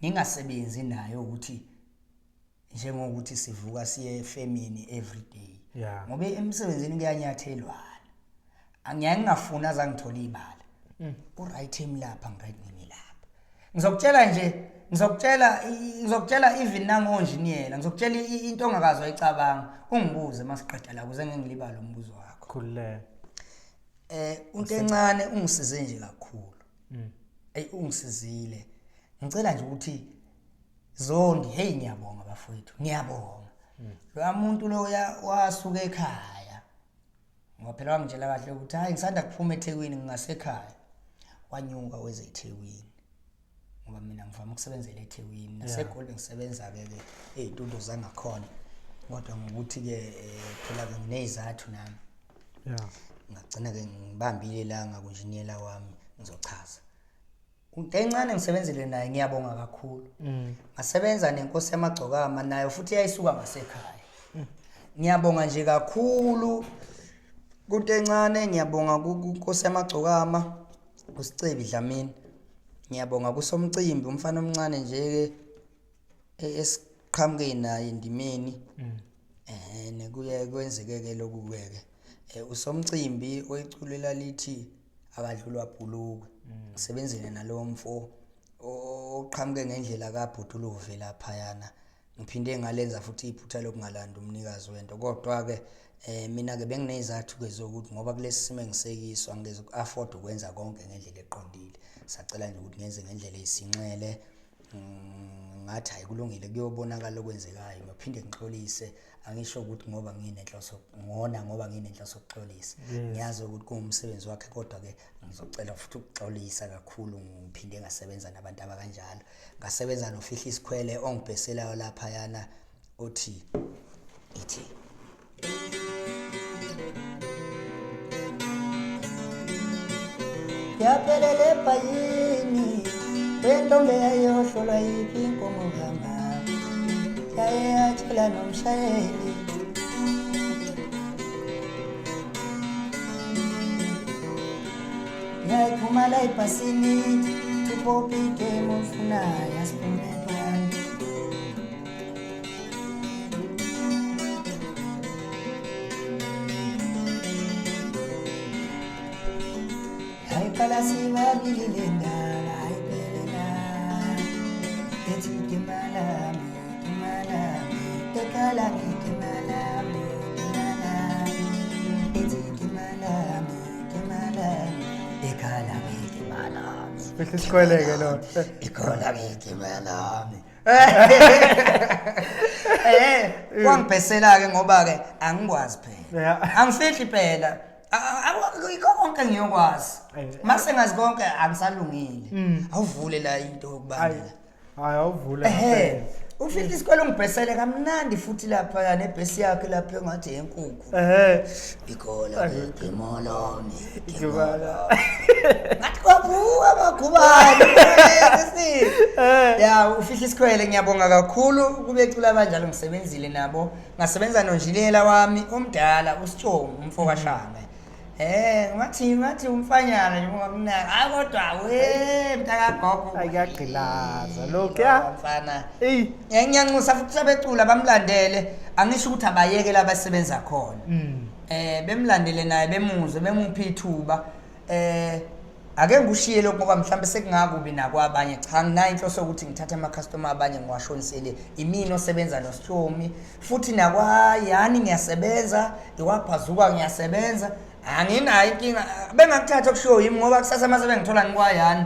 ngingasebenzi naye ukuthi njengokuthi sivuka siye efemini every day, ngoba emsebenzini kuyanyathelwana. Angiyaye ngingafuni azangithola ibala u-right emi lapha, ngi-right ngimi lapha. Ngizokutshela nje, ngizokutshela even nangonjiniyela, ngizokutshela into ongakazi wayicabanga. Ungibuze masiqeda la ukuze ngengilibale umbuzo wakho. Khululeka. Into encane ungisize nje kakhulu. Ey, ungisizile. Ngicela nje ukuthi Zondi, hey, ngiyabonga bafowethu, ngiyabonga. Lo muntu loya wasuka ekhaya. Ngoba phela wangitshela kahle ukuthi hayi, ngisanda kuphuma eThekwini, ngingasekhaya. Wanyuka weze eThekwini. Ngoba mina ngivama ukusebenzela eThekwini, naseGoli ngisebenza ke ke ezitudio zangakhona. Kodwa ngokuthi ke phela ke nginezathu nami. Ngagcina ke ngibambile la ngakunjiniyela wami, ngizochaza. Into encane ngisebenzile naye, ngiyabonga kakhulu. Ngasebenza nenkosi yamagcokama, nayo futhi yayisuka ngasekhaya. Ngiyabonga nje kakhulu kunto encane, ngiyabonga kunkosi yamagcokama, uSicebi Dlamini. Ngiyabonga kusomcimbi, umfana omncane nje ke esiqhamuke naye endimeni. Nekuye kwenzeke ke lokhu ke. Usomcimbi oyiculela lithi akadlulwa bhulukwe. Ngisebenzile nalowo mfo oqhamuke ngendlela kaBhutuluve laphayana. Ngiphinde ngalenza futhi iphutha lokungalandi umnikazi wento. Kodwa ke mina ke benginezathu ke zokuthi ngoba kulesi simo engisekiso angeze uku-afford ukwenza konke ngendlela eqondile. Sacela nje ukuthi ngenze ngendlela eyisinxele. Ngathi hayi, kulungile, kuyobonakala okwenzekayo. Ngiyophinde ngixolise, angisho ukuthi ngoba nginenhloso ngona, ngoba nginenhloso yokuxolisa. Ngiyazi ukuthi kuwumsebenzi wakhe, kodwa ke ngizocela futhi ukuxolisa kakhulu. Ngiphinde ngasebenza nabantu abakanjalo. Ngasebenza noFihla Isikhwele ongibheselayo laphayana, othi ithi yaphelela ebhayini wentombi yayohlolwa yiphi inkomo kama, yaye yatshela nomshayeli. Yayiphuma la ebhasini, upopi igame ofunayo, asiphume phandle. Yayiqala sibabili le ndaba, ayiphelela ethi imalami, imalami ekhala ngithi imalami, imalami ethi imalami, imalami ekhala ngithi imalami. Fihla isikhwele-ke lo. Ikhala ngithi imalami. Wangibhesela ke ngoba ke angikwazi phela. Angifihli phela. Ikho konke ngiyokwazi. Mase ngazi konke angisalungile. Awuvule la into yokubambela. Hayi, awuvule. Ehhe. Ufihla isikwele ungibhesele kamnandi futhi lapha nebhesi yakhe lapha engathi enkukhu. Ikhola ngithi Igimolo. Ngathi kwaphuka amagubane. Ya, ufihla isikhwele, ngiyabonga kakhulu kubecula abanjalo ngisebenzile nabo. Ngasebenza nonjilela wami omdala uSitshomu umfo kaShanga. Ngathi umfanyana nje ungakunaka. Hayi kodwa we mntaka gogo. Hayi, kuyagqilaza lokhu ya. Mfana. Eyi. Ngiyanxusa futhi abecula bamlandele. Angisho ukuthi abayeke labasebenza khona. Bemlandele naye, bemuzwe, bemuphi ithuba. Ake ngikushiye lokhu ngoba mhlawumbe sekungakubi nakwabanye. Cha, nginayo inhloso yokuthi ngithathe ama-customer abanye ngiwashonisele. Imina osebenza noShlomi futhi nakwayani ngiyasebenza, iwabhazuka ngiyasebenza. Anginayo inkinga, bengakuthatha okushiwo yimi ngoba kusasa uma sebengithola ngikwayani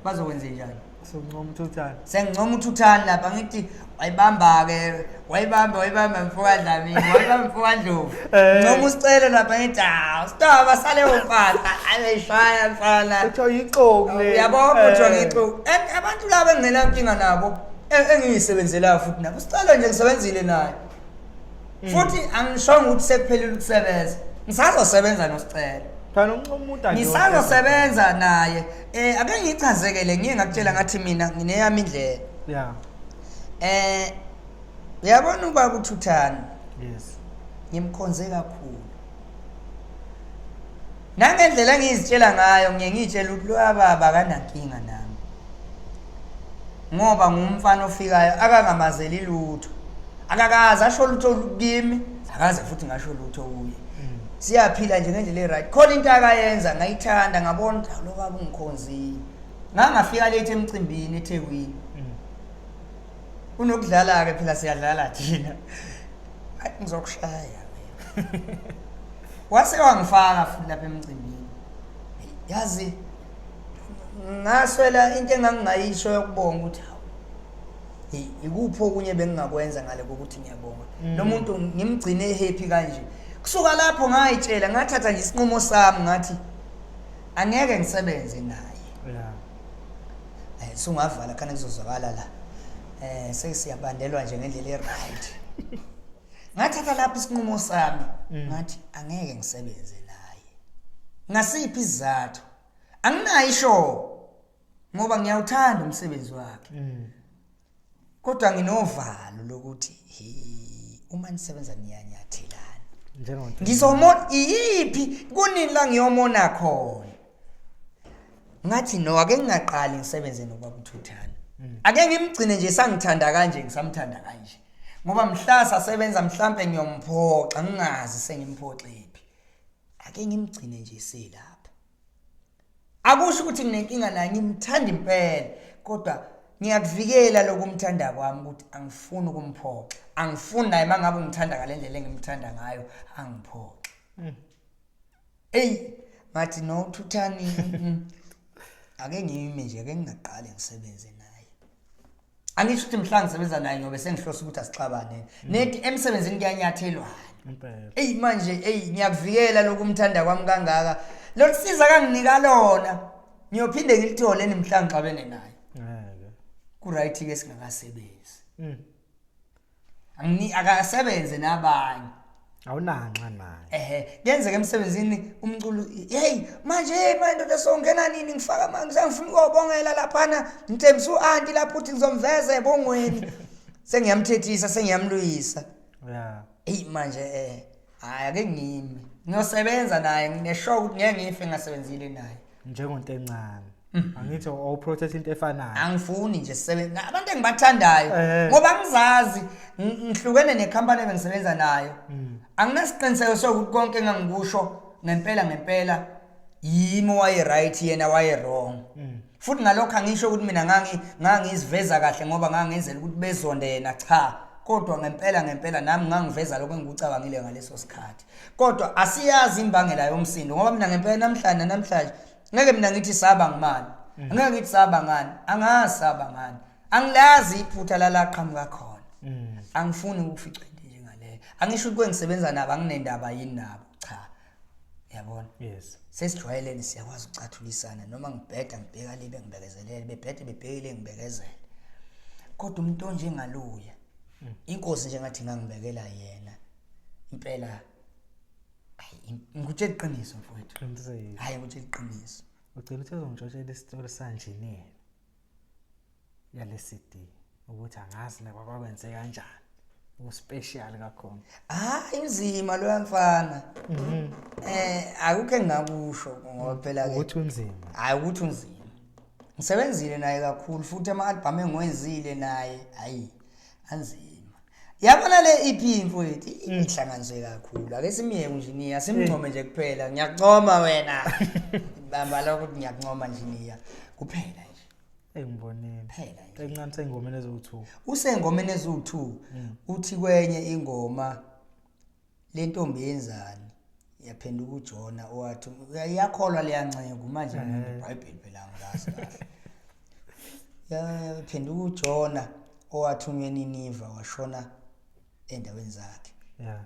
bazokwenze njani? Sokuncoma uThuthani. Sengincoma uThuthani lapha ngithi wayibamba-ke, wayibamba, wayibamba mfoka Dlamini, wayibamba mfoka Ndlovu. Ncoma uSicelo lapha ngithi hawu stop sale umpahla ayishaya mfana. Kuthiwa yixoki le. Uyabo kuthiwa ngixoki. And abantu laba engingenankinga nabo engiyisebenzelayo futhi nabo. Usicelo nje ngisebenzile naye. Futhi angishongo ukuthi sekuphelile ukusebenza. Ngisazosebenza noSicelo. Phela uncoma umuntu akuyona. Ngisazosebenza naye. Ake ngichazekele ngiye ngakutshela ngathi mina ngineyami indlela. Yeah. Uyabona ubaba uThuthani? Yes. Ngimkhonze kakhulu. Nangendlela engizitshela ngayo ngiye ngitshela ukuthi lo baba akanankinga nami. Ngoba ngumfana ofikayo akangamazeli lutho. Akakaze asho lutho kimi, akaze futhi ngasho lutho kuye. Siyaphila nje ngendlela e-right. Khona into akayenza ngayithanda ngabona ukuthi lo baba ungikhonzile. Ngangafika late emcimbini eThekwini. Unokudlala ke phela siyadlala thina. Athi ngizokushaya. Wase wangifaka futhi lapha emcimbini. Yazi ngaswela into engangingayisho yokubonga ukuthi hawu. Ikuphi okunye bengingakwenza ngale kokuthi ngiyabonga. Lo muntu ngimgcine happy kanje. Kusuka lapho ngayitshela ngathatha nje isinqumo sami ngathi angeke ngisebenze naye. Yeah. Sungavala khana kuzozwakala la. Sesiyabandelwa nje ngendlela e-right. Ngathatha lapho isinqumo sami ngathi angeke ngisebenze naye. Ngasiphi isizathu? Anginayo isho ngoba ngiyawuthanda umsebenzi wakhe. Kodwa nginovalo lokuthi uma nisebenza niyanyathelana. Ngizomona iyiphi kunini la ngiyomona khona? Ngathi no, ake ngingaqali ngisebenze nobaba uThuthani. Ake ngimgcine nje sangithanda kanje ngisamthanda kanje. Ngoba mhla sasebenza mhlambe ngiyomphoxa ngingazi sengimphoxephi. Ake ngimgcine nje selapha. Akusho ukuthi nginenkinga naye, ngimthanda impela, kodwa ngiyakuvikela lokumthanda kwami ukuthi angifuni ukumphoxa. Angifuni naye mangabe ungithanda ngalendlela engimthanda ngayo angiphoxe. Ey, ngathi no Thuthani, ake ngime nje, ake ngingaqali ngisebenze naye. Angisho ukuthi mhla ngisebenza naye ngoba sengihlosa ukuthi asixabane. Nethi emsebenzini kuyanyathelwana. Impela. Ey manje, ey ngiyakuvikela lokumthanda kwami kangaka. Lolusiza kanginika lona. Ngiyophinde ngilithole nimhla ngixabene naye. Ngeke. Ku right ke singakasebenzi. Angini akasebenze nabanye. Awunanxa naye. Ehe, kuyenzeka emsebenzini umculo, hey manje hey manje ndoda songena nini ngifaka manje ngifuna ukubongela laphana ngithembisa uanti lapho uthi ngizomveza ebongweni. Sengiyamthethisa, sengiyamlwisa. Yeah. Hey manje hayi ake ngimi. Ngiyosebenza naye ngineshock ukuthi ngeke ngife ngasebenzile naye. Njengonto encane. Angithi awuprotect into efanayo. Angifuni nje sisebenza abantu engibathandayo ngoba ngizazi ngihlukene necompany ebengisebenza nayo. Anginasiqiniseko sokuthi konke engangikusho ngempela ngempela yimi waye right yena waye wrong. Futhi ngalokho angisho ukuthi mina ngangiziveza kahle ngoba ngangenzela ukuthi bezonde yena, cha. Kodwa ngempela ngempela nami ngangiveza lokho engikucabangile ngaleso sikhathi. Kodwa asiyazi imbangela yomsindo ngoba mina ngempela namhlanje namhlanje ngeke mina ngithi saba ngimali. Angeke ngithi saba ngani, angazi saba ngani. Angilazi iphutha lalaqhamuka khona. Angifuni ukufica into njengaleyo. Angisho ukuthi kwengisebenza nabo anginendaba yini nabo, cha. Uyabona? Yes. Sesijwayelene siyakwazi ukucathulisana noma ngibheda ngibheka le bengibekezelele, bebhede bebhekile ngibekezele. Kodwa umuntu onjengaloya, inkosi nje ngathi ngangibekela yena. Impela hayi ngikutshela iqiniso mfowethu. Qinisile. Hayi ngikutshela iqiniso. Ugcina uthe uzongitshela isitori sanjiniyela yale CD ukuthi angazi nakwakwenze kanjani. Uspecial kakhona. Hayi inzima lo mfana. Akukho engingakusho ngoba phela ke ukuthi unzima. Hayi ukuthi unzima. Ngisebenzile naye kakhulu futhi ama album engiwenzile naye hayi anzima. Yabona le EP mfowethu ihlanganiswe kakhulu. Ake simyeke unjiniya, simncome nje kuphela. Ngiyakuncoma wena. Bamba lokho ukuthi ngiyakuncoma njiniya. Kuphela nje. Engibonile. Phela nje. Encane sengomeni eziwu-2. Usengomeni eziwu-2 uthi kwenye ingoma lentombi yenzani yaphenduka uJona owathi iyakholwa leyanceku manje iBhayibheli phela angilazi kahle. Yaphenduka uJona owathunywa eNiniva washona endaweni zakhe. Yeah.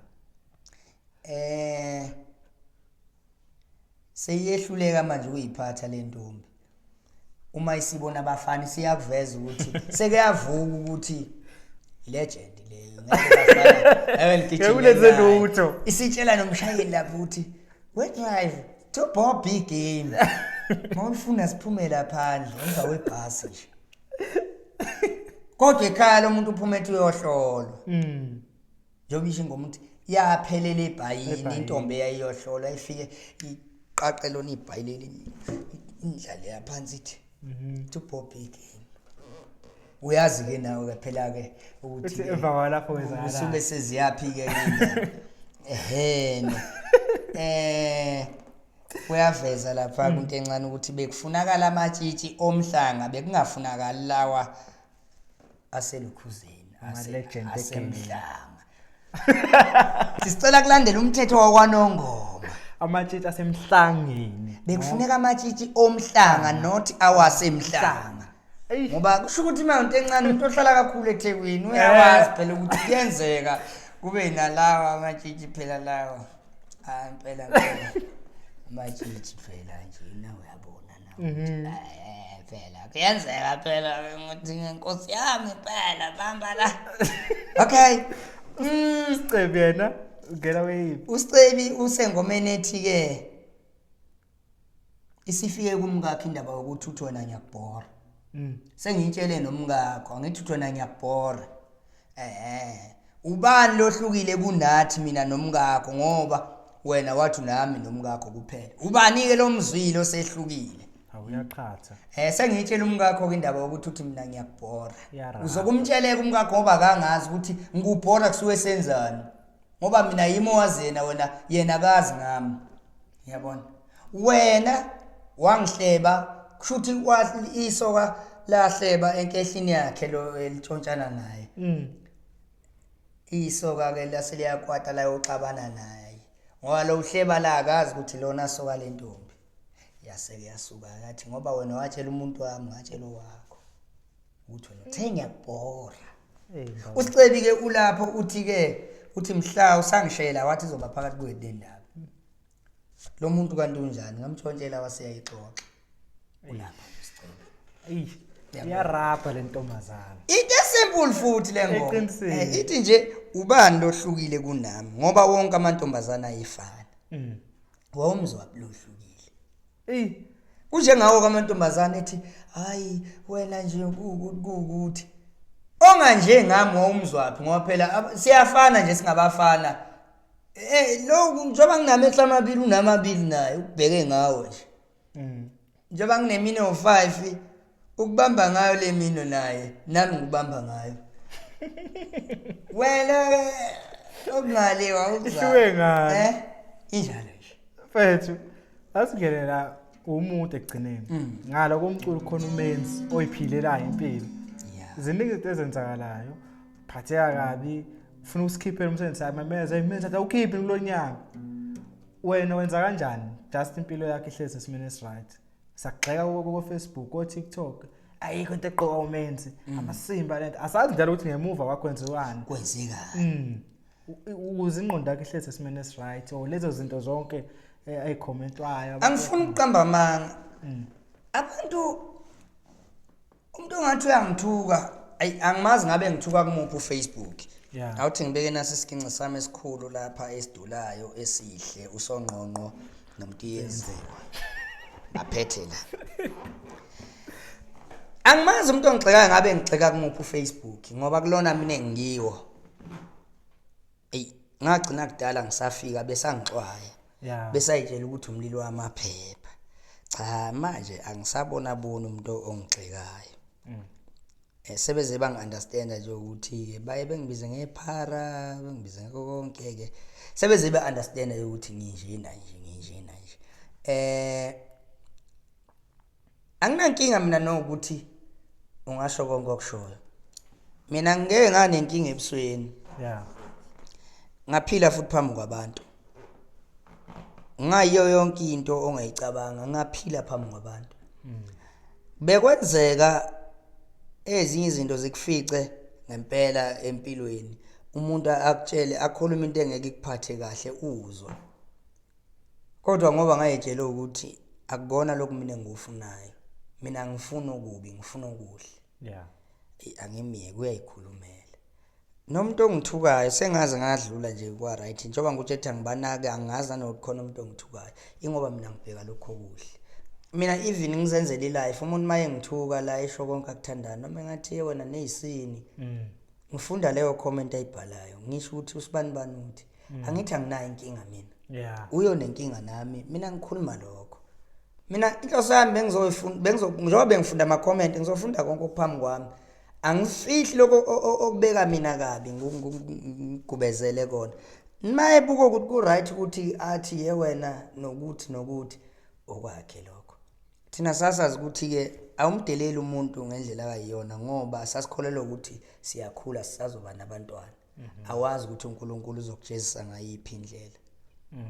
Seyehluleka manje ukuyiphatha le ntombi. Uma isibona abafana siyakuveza ukuthi sekuyavuka ukuthi legend leyo ngeke bafana ngeke ligijime Ngeke ulenze naye. lutho. Isitshela nomshayeli lapho ukuthi we drive to Bobby game. Mawufuna siphumela phandle emva kwebhasi nje. Kodwa ekhaya lo muntu uphuma ethi uyohlolwa. Njengoba isho ingoma ukuthi yaphelela ebhayini Ebhayini. intombi eyayiyohlolwa ifike iqaqe lona ibhayi leli indlale yaphansi ithi to Bobby game. Uyazi ke nawe ke phela ke ukuthi Uthi emva kwalapho kwenzakalani. Usuke seziyaphi ke indaba. Ehene. Uyaveza lapha kunto encane ukuthi bekufunakala amatshitshi omhlanga bekungafunakali lawa aselukhuzeni Ama-legend asemhlanga. Sicela kulandela umthetho wakwaNongoma. Amatshitshi asemhlangeni. Bekufuneka amatshitshi omhlanga not awasemhlanga. Eyi. Ngoba kusho ukuthi uma into encane umuntu ohlala kakhulu eThekwini uyawazi phela ukuthi kuyenzeka kube nalawa amatshitshi phela lawa. Hayi impela impela. Amatshitshi phela nje na uyabona na ukuthi phela kuyenzeka phela ukuthi ngenkosi yami phela bamba la. Okay. Usicebi yena ungena kweyiphi? Usicebi usengomeni ethi ke isifike kumkakhe indaba yokuthi uthi wena ngiyakubhora. Sengiyitshele nomkakho angithi uthi wena ngiyakubhora. Ubani lohlukile kunathi mina nomkakho ngoba wena wathi nami nomkakho kuphela. Ubani ke lomzwilo osehlukile? Awuyaqhatha. Sengiyitshela umkakho ke indaba yokuthi uthi mina ngiyakubhora. Iyarabha. Uzokumtsheleka umkakho ngoba akangazi ukuthi ngikubhora kusuke senzani. Ngoba mina yimi owazi yena wena yena akazi ngami. Uyabona? Wena wangihleba kushuthi isoka lahleba enkehlini yakhe lo elitshontshana naye. Isoka ke laseliyakwata layoxabana naye. Ngoba lo uhleba la akazi ukuthi lona soka lentombi. Yaseke yasuka yathi ngoba wena watshela umuntu wami ngatshela owakho ukuthi wena uthe ngiyakubhora. Usicebi ke ulapho uthi ke uthi mhla usangishela wathi izoba phakathi kwethu le ndaba. Lo muntu kanti unjani ngamtshontshela waseyayixoxa. Ulapha usicebi. Iyarabha le ntombazana. Into simple futhi le ngoma. Eqinisile. Ithi nje ubani lohlukile kunami ngoba wonke amantombazana ayefana. Wawumzwa lohlukile. Kunjengawo kwamantombazana ethi hayi wena nje kukuthi onganje ngami wawumzwaphi ngoba phela siyafana nje singabafana. Lo njengoba nginamehlo amabili unamabili naye ukubheke ngawo nje. Njengoba nginemino 5 ukubamba ngayo le mino naye nami ngikubamba ngayo. Wena okungaliwa Ihluke ngani? Injalo nje. Mfethu asingenela umuntu ekugcineni. Ngalo komculo khona umenzi oyiphilelayo impilo. Ziningi izinto ezenzakalayo. Phatheka kabi, ufuna usikhiphele umsebenzi amemeza, imenza athi awukhiphi kulonyaka. Wena wenza kanjani? Just impilo yakhe ihlezi esimeni esiright. Sakugxeka ku Facebook, ku TikTok. Ayikho into eqoka umenzi. Amasimba lento. Asazi njalo ukuthi ngemuva kwakho kwenziwani. Kwenzekani? Ukuze ingqondo yakhe ihlezi esimeni esiright or lezo zinto zonke ayikhomentwayo. Angifuni ukuqamba amanga. Abantu umuntu ongathi uyangithuka, ayi angimazi ngabe ngithuka kumuphi uFacebook. Awuthi ngibeke nasi isiginci sami esikhulu lapha esidulayo esihle usongqongqo nomuntu yenziwa. Baphethe la. Angimazi umuntu ongigxekayo ngabe ngigxeka kumuphi uFacebook ngoba kulona mina ngiwo. Ey ngagcina kudala ngisafika besangixwaya. Besayitshela ukuthi umlilo wamaphepha. Cha manje angisabona bona umuntu ongigxekayo. Sebeze bangi-understanda nje ukuthi-ke baye bengibize ngephara, bengibize ngakho konke-ke. Sebeze be-understanda ukuthi nginjena nje, nginjena nje. Anginankinga mina nokuthi ungasho konke okushoyo. Mina ngeke nganenkinga ebusweni. Yeah. Ngaphila futhi phambi kwabantu. Ngayiyo yonke into ongayicabanga, ngaphila phambi kwabantu. Bekwenzeka ezinye izinto zikufice ngempela empilweni. Umuntu akutshele akhulume into engeke ikuphathe kahle uzwa. Kodwa ngoba ngayitshela ukuthi akukona lokhu mina engikufunayo. Mina ngifuna okubi, ngifuna okuhle. Yeah. Angimyeke uyayikhulumela. Nomuntu ongithukayo sengaze ngadlula nje kwa right njengoba ngikutshela ngibanake angazi nanokuthi khona umuntu ongithukayo ingoba mina ngibheka lokho okuhle. Mina even ngizenzela ilife umuntu maye ngithuka la esho konke akuthandayo noma engathi wena nezisini. Ngifunda leyo comment ayibhalayo ngisho ukuthi usibani bani uthi angithi anginayo inkinga mina. Yeah. Uyo nenkinga nami mina ngikhuluma lokho. Mina inhloso yami bengizoyifunda njengoba bengifunda ama comment ngizofunda konke okuphambi kwami. Angifihli lokho okubeka mina kabi ngigubezele kona. Mayebuka ukuthi ku right ukuthi athi ye wena nokuthi nokuthi okwakhe lokho. Thina sasazi ukuthi ke awumdeleli umuntu ngendlela akayiyona ngoba sasikholelwa ukuthi siyakhula sisazoba nabantwana. Awazi ukuthi uNkulunkulu uzokujezisa ngayiphi indlela.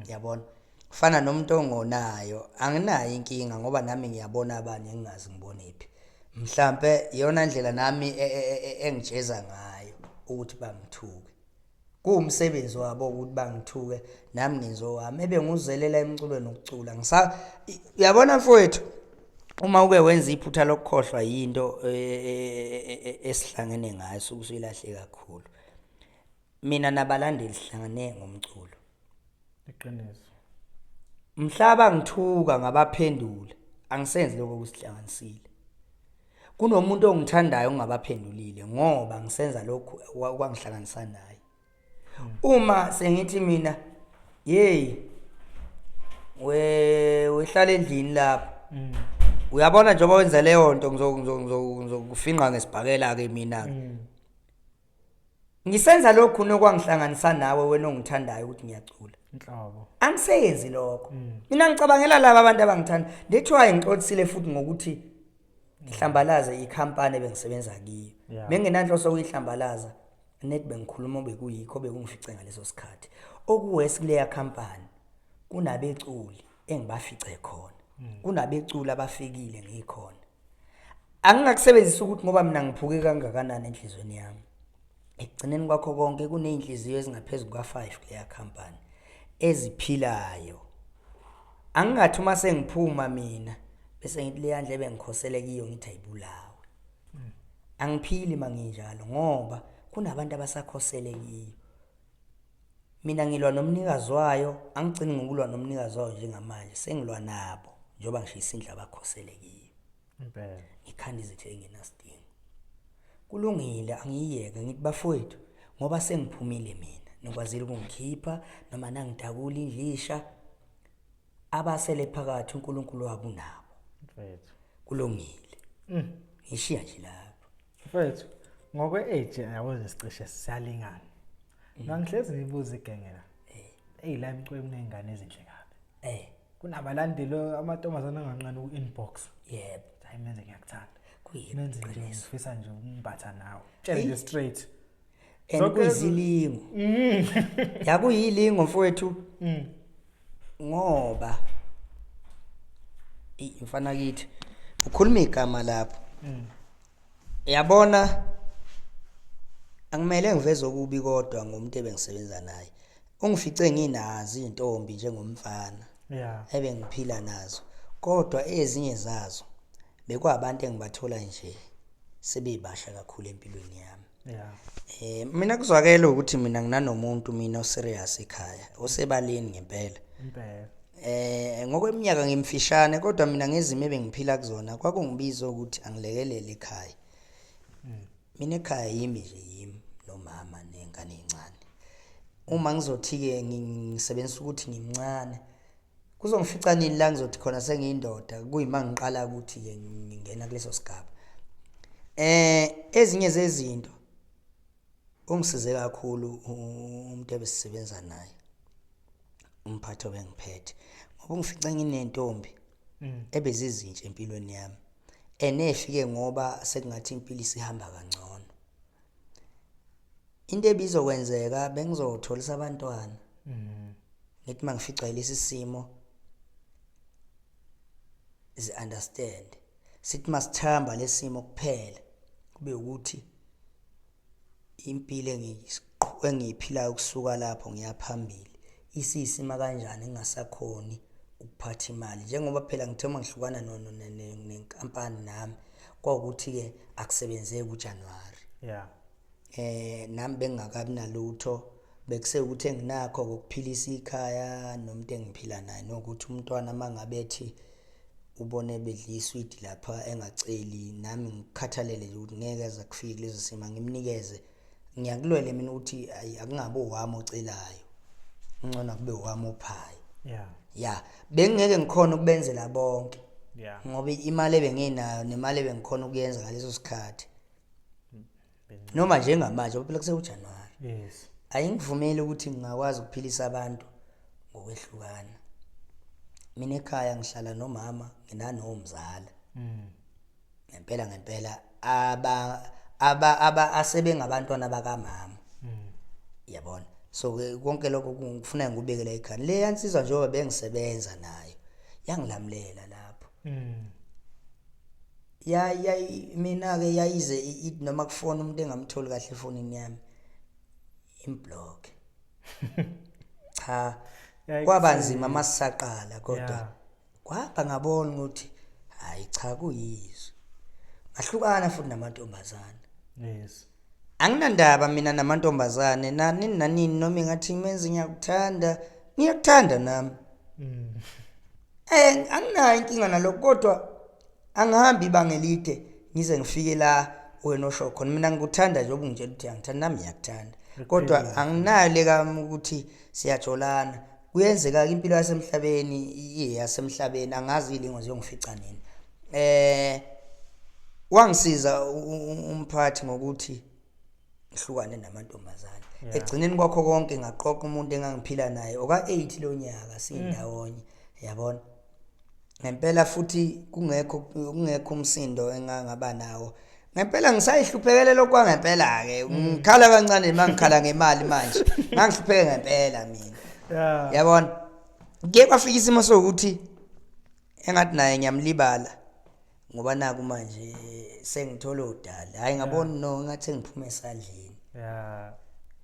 Yabona? Kufana nomuntu ongonayo, anginayo inkinga ngoba nami ngiyabona abanye ngingazi ngibonephi. Mhlambe iyona ndlela nami engijeza ngayo ukuthi bangithuke. Kuwumsebenzi wabo ukuthi bangithuke nami ngenze owami ebenguzelela emculweni ukucula. Uyabona mfowethu uma uke wenza iphutha lokukhohlwa yinto esihlangene ngayo suke usuyilahle kakhulu. Mina nabalandeli sihlangane ngomculo. Iqiniso. Mhlaba ngithuka ngabaphendula, angisenzi lokho kusihlanganisile. Kunomuntu ongithandayo ongabaphendulile ngoba ngisenza lokhu okwangihlanganisa naye. Uma sengithi mina hey we wehlala endlini lapho. Uyabona njengoba wenza leyo nto ngizokufinqa ngesibhakela ke mina. Ngisenza lokhu nokwangihlanganisa nawe wena ongithandayo ukuthi ngiyacula. Inhlobo. Angisenzi lokho. Mina ngicabangela laba abantu abangithanda. Ndithiwa ngixolisile futhi ngokuthi ngihlambalaze ikhampani ebengisebenza kiyo. Benginenhloso ukuyihlambalaza net bengikhuluma bekuyikho bekungifice ngaleso sikhathi. Okuwesi kuleya company kunabeculi engibafice khona. Kunabeculi abafikile ngikhona. Angingakusebenzisa ukuthi ngoba mina ngiphuke kangakanani enhlizweni yami. Ekugcineni kwakho konke kuneyinhliziyo ezingaphezulu kwa-5 kuleya company eziphilayo. Angingathi uma sengiphuma mina bese ngithi leya ndlela bengikhosele kiyo ngithi ayibulawe. Angiphili manginjalo ngoba kunabantu abasakhosele kiyo. Mina ngilwa nomnikazi wayo, angigcini ngokulwa nomnikazi wayo njengamanje, sengilwa nabo njengoba ngishisa indlu abakhosele kiyo. Impela. Ngikhanda izitha engenasidingo. Kulungile angiyeke ngithi bafowethu ngoba sengiphumile mina nikwazile ukungikhipha noma nangidakula indlisha abasele phakathi uNkulunkulu wabo unabo. Mfethu. Kulungile. Ngishiya nje lapho. Mfethu, ngokwe age yabo sicishe siyalingana. Ngangihlezi ngibuza igenge la. Ey la emcweni kunezingane ezinhle kabi. Kunabalandeli amantombazana anganqani ku-inbox. Yebo. Hayi menze ngiyakuthanda. Kuyini Menze nje ngifisa nje ukumbatha nawe. Tshela nje straight. And kuyizilingo. Yakuyilingo mfowethu. Ngoba mfana kithi ukhuluma igama lapho. Yabona angimele ngiveze okubi kodwa ngomuntu ebengisebenza naye. Ungifice nginazi intombi njengomfana. Yeah. Ebengiphila nazo. Kodwa ezinye zazo bekwabantu engibathola nje sebebasha kakhulu empilweni yami. Yeah. Mina kuzwakela ukuthi mina nginanomuntu mina oserious ekhaya, osebaleni ngempela. Impela. Ngokweminyaka ngimfishane kodwa mina ngezimo ebengiphila kuzona kwakungibiza ukuthi angilekelele ekhaya. Mina ekhaya yimi nje yimi nomama nengane encane. Uma ngizothi ke ngisebenzisa ukuthi ngimncane kuzongifica nini la ngizothi khona sengiyindoda kuyima ngiqala ukuthi ke ngingena kuleso sigaba. Ezinye zezinto ungisize kakhulu umuntu ebesisebenza naye, umphathi obengiphethe, ngoba ungifice nginentombi ebezizintsha empilweni yami, enefike ngoba sekungathi impilo isihamba kangcono. Into ebizokwenzeka bengizotholisa abantwana, ngithi mangificwa yilesi simo zi-understand, sithi masithamba lesimo kuphela kube ukuthi impilo engiyiphilayo kusuka lapho ngiya phambili isiyisima kanjani, ngingasakhoni ukuphatha imali. Njengoba phela ngithe uma ngihlukana nenkampani nami, kwawukuthi-ke akusebenzeki uJanuwari. Nami bengingakabi nalutho, bekusewukuthi enginakho ukuphilisa ikhaya nomuntu engiphila naye, nokuthi umntwana uma ngabe ethi ubone bedla iswidi lapha engaceli, nami ngikukhathalele nje ukuthi ngeke aze kufike kuleso simo, ngimnikeze. Ngiyakulwela mina ukuthi ayi akungabi owami ocelayo, ngcono akube owami ophayo. Ya, bengingeke ngikhona ukubenzela bonke. Ngoba imali ebenginayo nemali ebengikhona ukuyenza ngaleso sikhathi, noma njengamanje phela kusekuJanuwari. Ayingivumeli ukuthi ngingakwazi ukuphilisa abantu ngokwehlukana. Mina ekhaya ngihlala nomama, nginganomzala. Ngempela ngempela aba aba aba asebengabantwana bakamama. Yabona, so ke konke lokho kufuna ngikubekele ekhaya. Le yansizwa njengoba bengisebenza nayo yangilamulela lapho. Ya ya, mina ke yayize ithi noma kufona umuntu engamtholi kahle efonini yami, imblock. Cha, kwaba nzima masisaqala, kodwa kwaba ngabona ukuthi hayi cha, kuyizwe. Ngahlukana futhi namantombazana. Anginandaba mina namantombazane, nanini nanini, noma ingathi menzi ngiyakuthanda, ngiyakuthanda nami. Anginayo inkinga nalokho, kodwa angihambi ibanga elide ngize ngifike la wena osho khona. Mina ngikuthanda nje obungitshela ukuthi angithanda, nami ngiyakuthanda, kodwa anginayo le kami ukuthi siyajolana. Kuyenzeka impilo yasemhlabeni iyasemhlabeni, angazi ilingo ziyongifica nini. Wangisiza umphathi ngokuthi ngihlukane namantombazane. Egcineni kwakho konke ngaqoqa umuntu engangiphila naye oka8 lo nyaka sindawonye, yabona. Ngempela futhi kungekho umsindo engangaba nawo. Ngempela ngisayihluphekele lokho ngempela ke, ngikhala kancane mangikhala ngemali manje. Ngangihlupheke ngempela mina. Yabona, ke kwafika isimo sokuthi engathi naye ngiyamlibala, ngoba naku manje sengithola udala. Hayi, ngabona no ngathi ngiphume esandleni.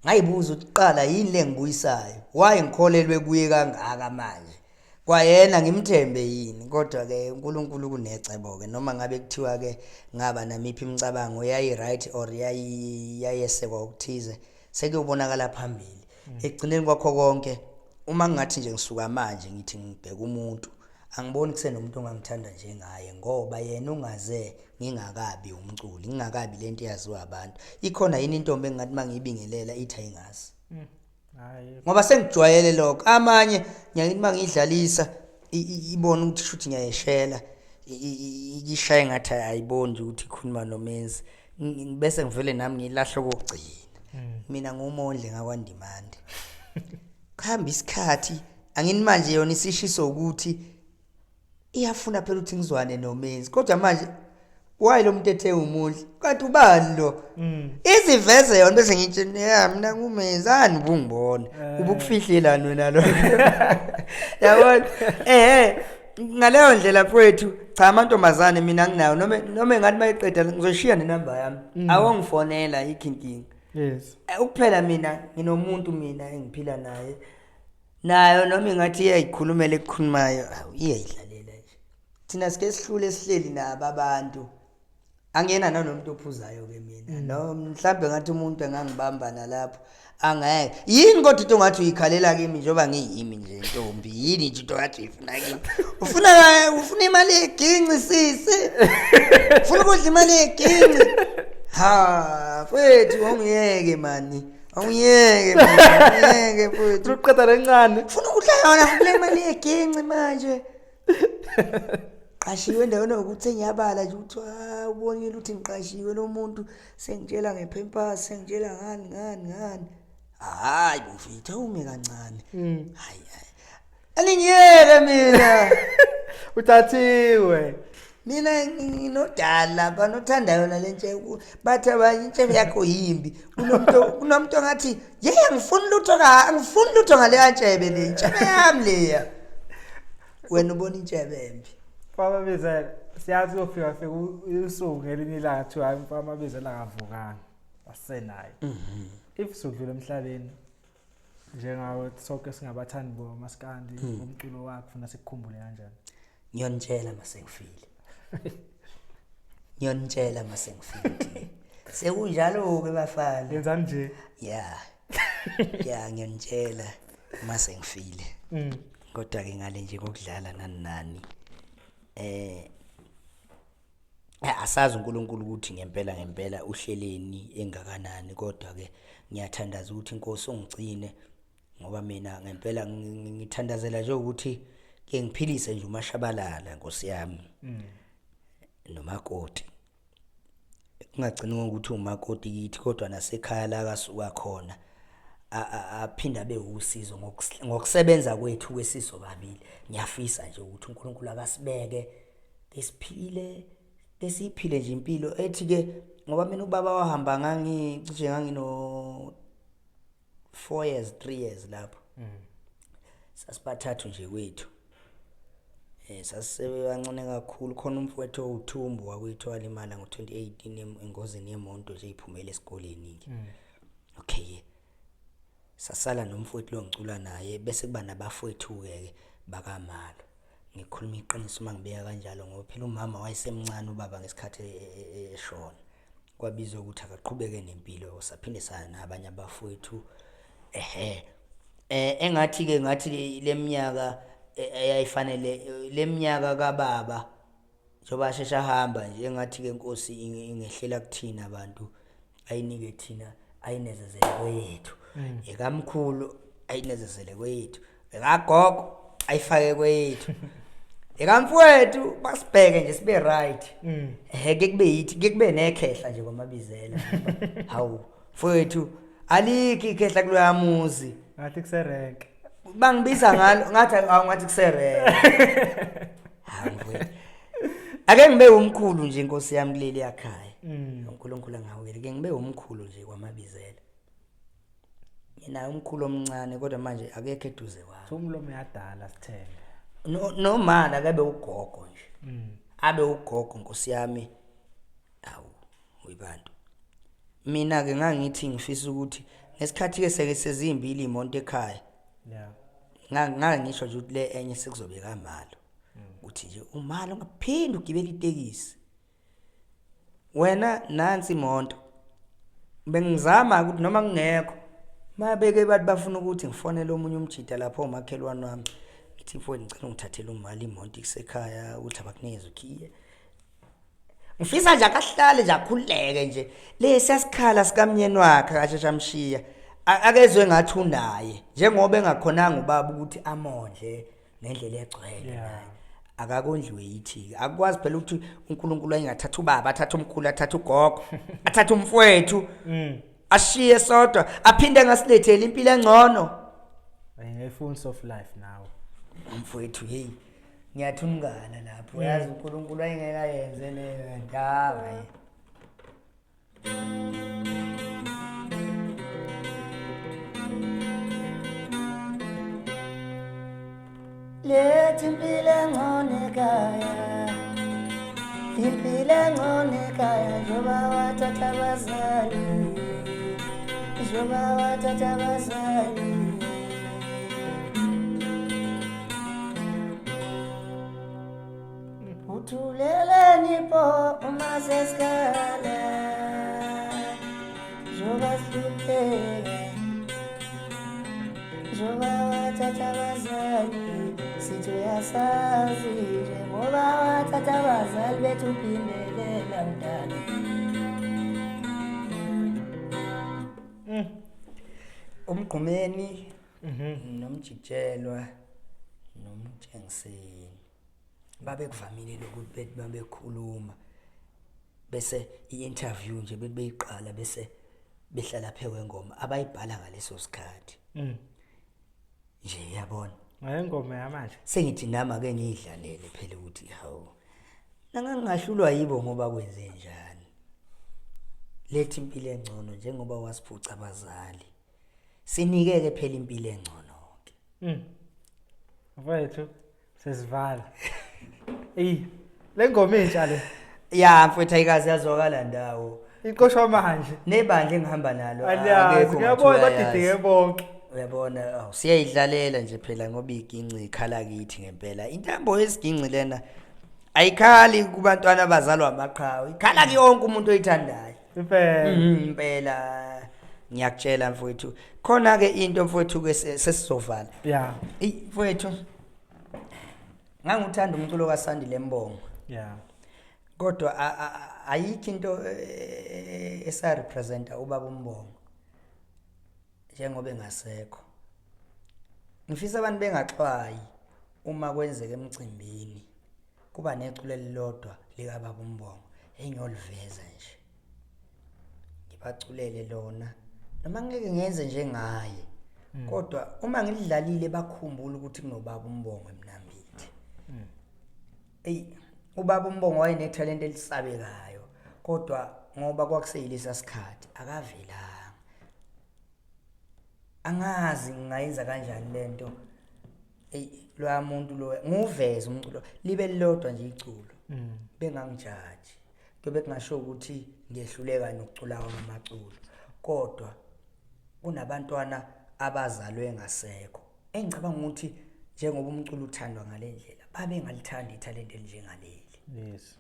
Ngayibuza ukuthi qala yini le ngibuyisayo, why ngikholelwe kuye kangaka manje, kwayena ngimthembe yini? Kodwa ke uNkulunkulu kunecebo ke, noma ngabe kuthiwa ke ngaba namiphi imicabango yayi right or yayesekwa okuthize, sekuyobonakala phambili. Ekugcineni kwakho konke, uma ngingathi nje ngisuka manje ngithi ngibheka umuntu, angiboni kusenomuntu ongangithanda njengaye, ngoba yena ungaze ngingakabi umculi, ngingakabi lento eyaziwa abantu. Ikhona yini intombi engathi mangiyibingelela ithi ayingazi? Hayi. Ngoba sengijwayele lokho. Amanye ngiyakithi mangiyidlalisa ibone ukuthi shuthi ngiyayeshela, ishaye ngathi ayiboni nje ukuthi ikhuluma nomenzi, bese ngivele nami ngilahla okugcina. Mina ngumondle ngakwaNdimande. Kuhamba isikhathi, angini manje yona isishiso ukuthi iyafuna phela ukuthi ngizwane nomenzi, kodwa manje why lo muntu ethe umuhle, kanti ubani lo? Iziveze yona, bese ngithi ya mina ngumenzi, ani ubungibona ubukufihlelani wena lo, yabona? Ngaleyo ndlela mfowethu, cha, amantombazane mina nginayo, noma engathi mayiqeda ngizoshiya nenamba yami, awongifonela, ikho inkinga. Ukuphela mina nginomuntu mina engiphila naye, nayo noma ingathi iyayikhulumela ekukhulumayo, awu, iyayidlalela nje. Thina sike sihlule sihleli nabo abantu, angiyena nanomuntu ophuzayo ke mina, no mhlambe ngathi umuntu engangibamba nalapho angeke yini, kodwa into ngathi uyikhalela kimi njengoba ngiyimi nje ntombi, yini nje into ngathi uyifuna kimi? Ufuna imali yeginci sisi, ufuna ukudla imali yeginci? Ha mfethu, awungiyeke mani, awungiyeke mani, awungiyeke mfethu. Uqeda lencane. Ufuna ukudla yona kule mali yeginci manje? Qashiwe endaweni yokuthi sengiyabala nje ukuthi ah ubonile ukuthi ngiqashiwe lo muntu, sengitshela ngepampers, sengitshela ngani ngani ngani. Hayi mfethu, awume kancane. Hayi hayi, aningiyeke mina. Uthathiwe. Mina nginodala lapha nothanda yona le ntshebe, bathi abanye intshebe yakho yimbi. Kunomuntu ongathi ye angifuni lutho ka, angifuni lutho ngaleya ntshebe le, intshebe yami leya. Wena ubona intshebe embi. Mfamabizela, siyazi kuyofika fika usuku ngelinye ilanga kuthiwa hayi Mfamabizela akavukanga, asenaye. If sudlula emhlabeni njengawe, sonke singabathandi bomaskandi, umculo wakhe funa sikukhumbule kanjani? Ngiyonitshela mase ngifile. Ngiyonitshela mase ngifile. Sekunjalo-ke bafana. Yenzani nje? Ya. Ya, ngiyonitshela mase ngifile. Kodwa ke ngale nje kokudlala nani nani. Asazi uNkulunkulu ukuthi ngempela ngempela uhleleni engakanani, kodwa ke ngiyathandaza ukuthi inkosi ungigcine, ngoba mina ngempela ngithandazela nje ukuthi ke ngiphilise nje uMashabalala Nkosi yami. Nomakoti. Kungagcini ngokuthi umakoti kithi, kodwa nasekhaya la kasuka khona aphinda abe usizo ngokusebenza kwethu kwesiso babili. Ngiyafisa nje ukuthi uNkulunkulu akasibeke esiphile, esiphile nje impilo ethi ke, ngoba mina ubaba wahamba ngangicishe ngangino 4 years, 3 years lapho. Sasibathathu nje kwethu. Sasisebancane kakhulu. Khona umfowethu owuthumbu wakwethu walimala ngo-2018 engozini yemoto nje iphumela esikoleni ke. Okay. Sasala nomfowethu lo ngicula naye, bese kuba nabafowethu ke bakamalo. Ngikhuluma iqiniso uma ngibeka kanjalo, ngoba phela umama wayesemncane ubaba ngesikhathi eshona. Kwabizwa ukuthi akaqhubeke nempilo, saphinde saya nabanye abafowethu. Engathi ke ngathi leminyaka eyayifanele, leminyaka kababa njengoba asheshe ahamba nje, engathi ke Nkosi ingehlela kuthina abantu, ayinike thina, ayinezezele kwethu. Ekamkhulu ayinezezele kwethu, ekagogo ayifake kwethu, ekamfowethu basibheke nje sibe right. Ke kube yithi, ke kube nekhehla nje kwamabizela. Hawu mfowethu, alikho ikhehla kuloya muzi. Ngathi kuserenk. Bangibiza ngalo, ngathi awu, ngathi kuserenk. Hawu mfowethu, ake ngibe umkhulu nje Nkosi yami kuleli yakhaya. uNkulunkulu angahawukele, ke ngibe umkhulu nje kwamabizela. Nginaye umkhulu omncane, kodwa manje akekho eduze kwami. Umlomo uyadala sithenge. No, nomana akabe ugogo nje. Abe ugogo Nkosi yami. Awu uyibantu. Mina ke ngangithi ngifisa ukuthi ngesikhathi ke seke sezimbili imoto ekhaya. Ngangisho nje ukuthi le enye sekuzobe kamalo. Uthi nje umalo ungaphindi ugibele itekisi. Wena nansi imoto. Bengizama ukuthi noma kungekho mabeke bathi bafuna ukuthi ngifonele omunye umjida lapho umakhelwane wami. Ngithi mfowethu ngicela ungithathele umali imoto isekhaya, ukuthi abakunikeze ukhiye. Ngifisa nje akahlale nje akhululeke nje. Lesiya sikhala sikamnyeni wakhe akasheshe amshiya. Akezwe ngathi unaye, njengoba engakhonanga ubaba ukuthi amondle ngendlela egcwele naye. Akakondliwe yithi. Akwazi phela ukuthi uNkulunkulu ayingathatha ubaba, athathe umkhulu, athathe ugogo, athathe umfowethu. Ashiye sodwa, aphinde angasiletheli impilo engcono. Ayifuni of life now. Mfowethu hey, ngiyathungana lapho. Yazi uNkulunkulu ayengeke ayenze leyo ndaba. Lethi impilo engcono ekhaya, impilo engcono ekhaya, njengoba wathatha abazali, njengoba wathatha abazali. Uthuleleni pho uma sesikhala, njengoba sihlupheka, njengoba wathatha abazali, sithi uyasazi njengoba wathatha abazali bethu, uphindelela mntana. Umgqumeni nomjijelwa nomtshengiseni. Babekuvamile lokhu bethi mabekhuluma bese i-interview nje bethi beyiqala bese behlala phe kwengoma abayibhala ngaleso sikhathi. Nje yabona. Ngayengoma yamanje. Sengithi nami ake ngiyidlalele phela ukuthi hawu. Nangangahlulwa yibo ngoba kwenze njani. Letha impilo engcono njengoba wasiphuca abazali. Sinikeke phela impilo engcono ke. Mfethu sesivala. Ey, le ngoma entsha le. Ya mfethu ayikaze yazwakala ndawo. Iqoshwa manje. Nebandla engihamba nalo Aliyazi, akekho ngiyabona ongathi badideke uyayazi. bonke. Uyabona, awu, siyayidlalela nje phela ngoba iginci ikhala kithi ngempela. Intambo yesiginci lena ayikhali kubantwana abazalwa amaqhawe, ikhala kuyonke umuntu oyithandayo. Impela. Impela ngiyakutshela mfowethu. Khona ke into mfowethu ke sesizovala. Yeah. Ey mfowethu. Nganguthanda umculo kaSandile Mbongo. Yeah. Kodwa ayikho into esa representa ubaba uMbongo. Njengoba engasekho. Ngifisa abantu bengaxwayi uma kwenzeka emcimbini kuba neculo elilodwa lika baba uMbongo engiyoliveza nje. Ngibaculele lona noma ngeke ngenze njengaye. Kodwa uma ngilidlalile bakhumbula ukuthi kunobaba uMbongo eMnambithi. Ey ubaba uMbongo wayenethalente elisabekayo kodwa ngoba kwakuseyilisa sikhathi akavelanga. Angazi ngingayenza kanjani lento. Ey lo muntu lo nguveze umculo libe lilodwa nje iculo. Bengangijaji. Kuyobe kungasho ukuthi ngiyehluleka nokucula kwami amaculo. Kodwa kunabantwana abazalwe ngasekho. Engicabanga ukuthi njengoba umculo uthandwa ngalendlela babengalithanda ithalente elinjengaleli. Yes.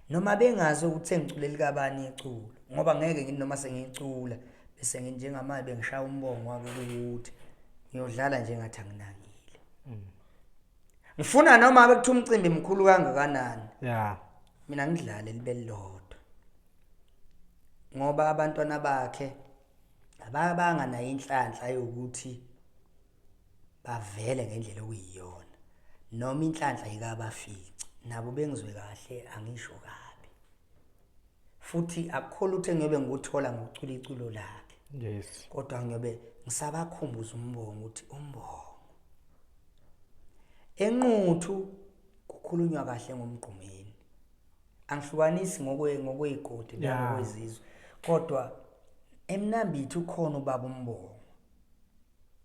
Noma bengazi ukuthi sengiculela kabani iculo ngoba ngeke ngithi noma sengicula bese nginjengamanje bengishaya umbongo wake ukuthi ngiyodlala nje ngathi anginakile. Ngifuna noma bekuthiwa umcimbi mkhulu kangakanani. Yeah. Mina ngidlale libe lilodwa. Ngoba abantwana bakhe ababanga nayo inhlanhla yokuthi bavele ngendlela okuyiyona. Noma inhlanhla ikabafici nabo bengizwe kahle angisho kabi. Futhi akukho lutho engiyobe ngikuthola ngokucula iculo lakhe. Yes. Kodwa ngiyobe ngisabakhumbuza uMbongo ukuthi uMbongo. Enquthu kukhulunywa kahle ngomgqumeni. Angihlukanisi ngokwezigodi nangokwezizwe. Kodwa eMnambithi ukhona ubaba uMbongo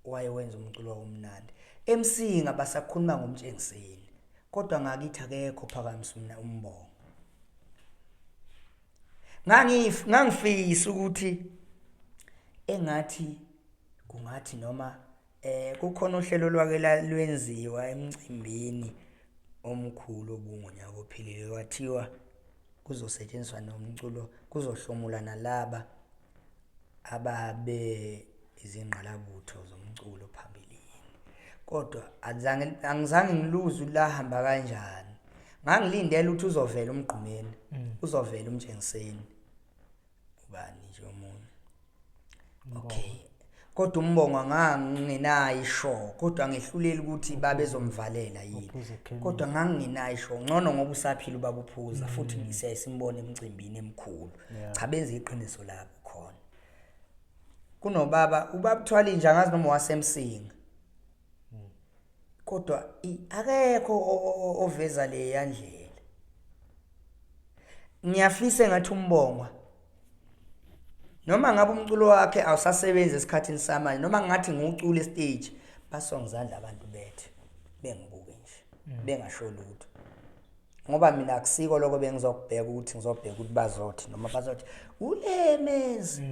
owayewenza umculo omnandi. Emsinga basakhuluma ngomtshengiseni. Kodwa ngakithi akekho phakamisa uMbongo. Ngangifisa ukuthi engathi kungathi noma kukhona uhlelo lwake lwenziwa emcimbini omkhulu obungonyaka ophilile kwathiwa kuzosetshenziswa nomculo kuzohlomula nalaba ababe izingqalabutho zomculo phambilini. Kodwa angizange ngiluze lahamba kanjani. Ngangilindele ukuthi uzovela umgqumeni, uzovela umtshengiseni. Ubani nje omunye. Okay. Kodwa uMbongo ngangingenayo ishow, kodwa ngehluleli ukuthi babezomvalela yini. Kodwa ngangingenayo ishow, ngcono ngoba usaphila ubaba uphuza futhi siyaye simbone emcimbini emkhulu. Cha benze iqiniso labo khona. Kunobaba, ubaba Thwala inja angazi noma wasemsinga. Kodwa akekho oveza le yandlela. Ngiyafisa engathi uMbongwa noma ngabe umculo wakhe awusasebenzi esikhathini samanje noma ngathi ngiwucula estage basongizandla abantu bethe bengibuke nje bengasho lutho. Ngoba mina akusiko lokho bengizokubheka ukuthi ngizobheka ukuthi bazothi noma bazothi ulemezi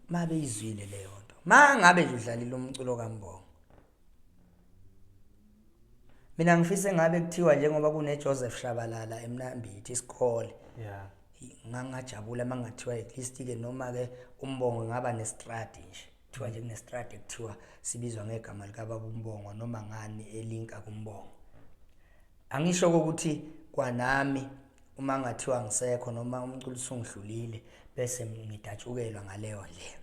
mabeyizwile leyo nto. Mangabe nje udlalile umculo kaMbongo. Mina ngifise ngabe kuthiwa njengoba kune Joseph Shabalala eMnambithi isikole. Yeah. Ngangajabula mangathiwa at least ke noma ke uMbongo ngaba nestradi nje. Kuthiwa nje kunestradi kuthiwa sibizwa ngegama lika baba uMbongo noma ngani elinka kuMbongo. Angisho ukuthi kwanami uma ngathiwa ngisekho noma umculo usungidlulile bese ngidatshukelwa ngaleyo ndlela.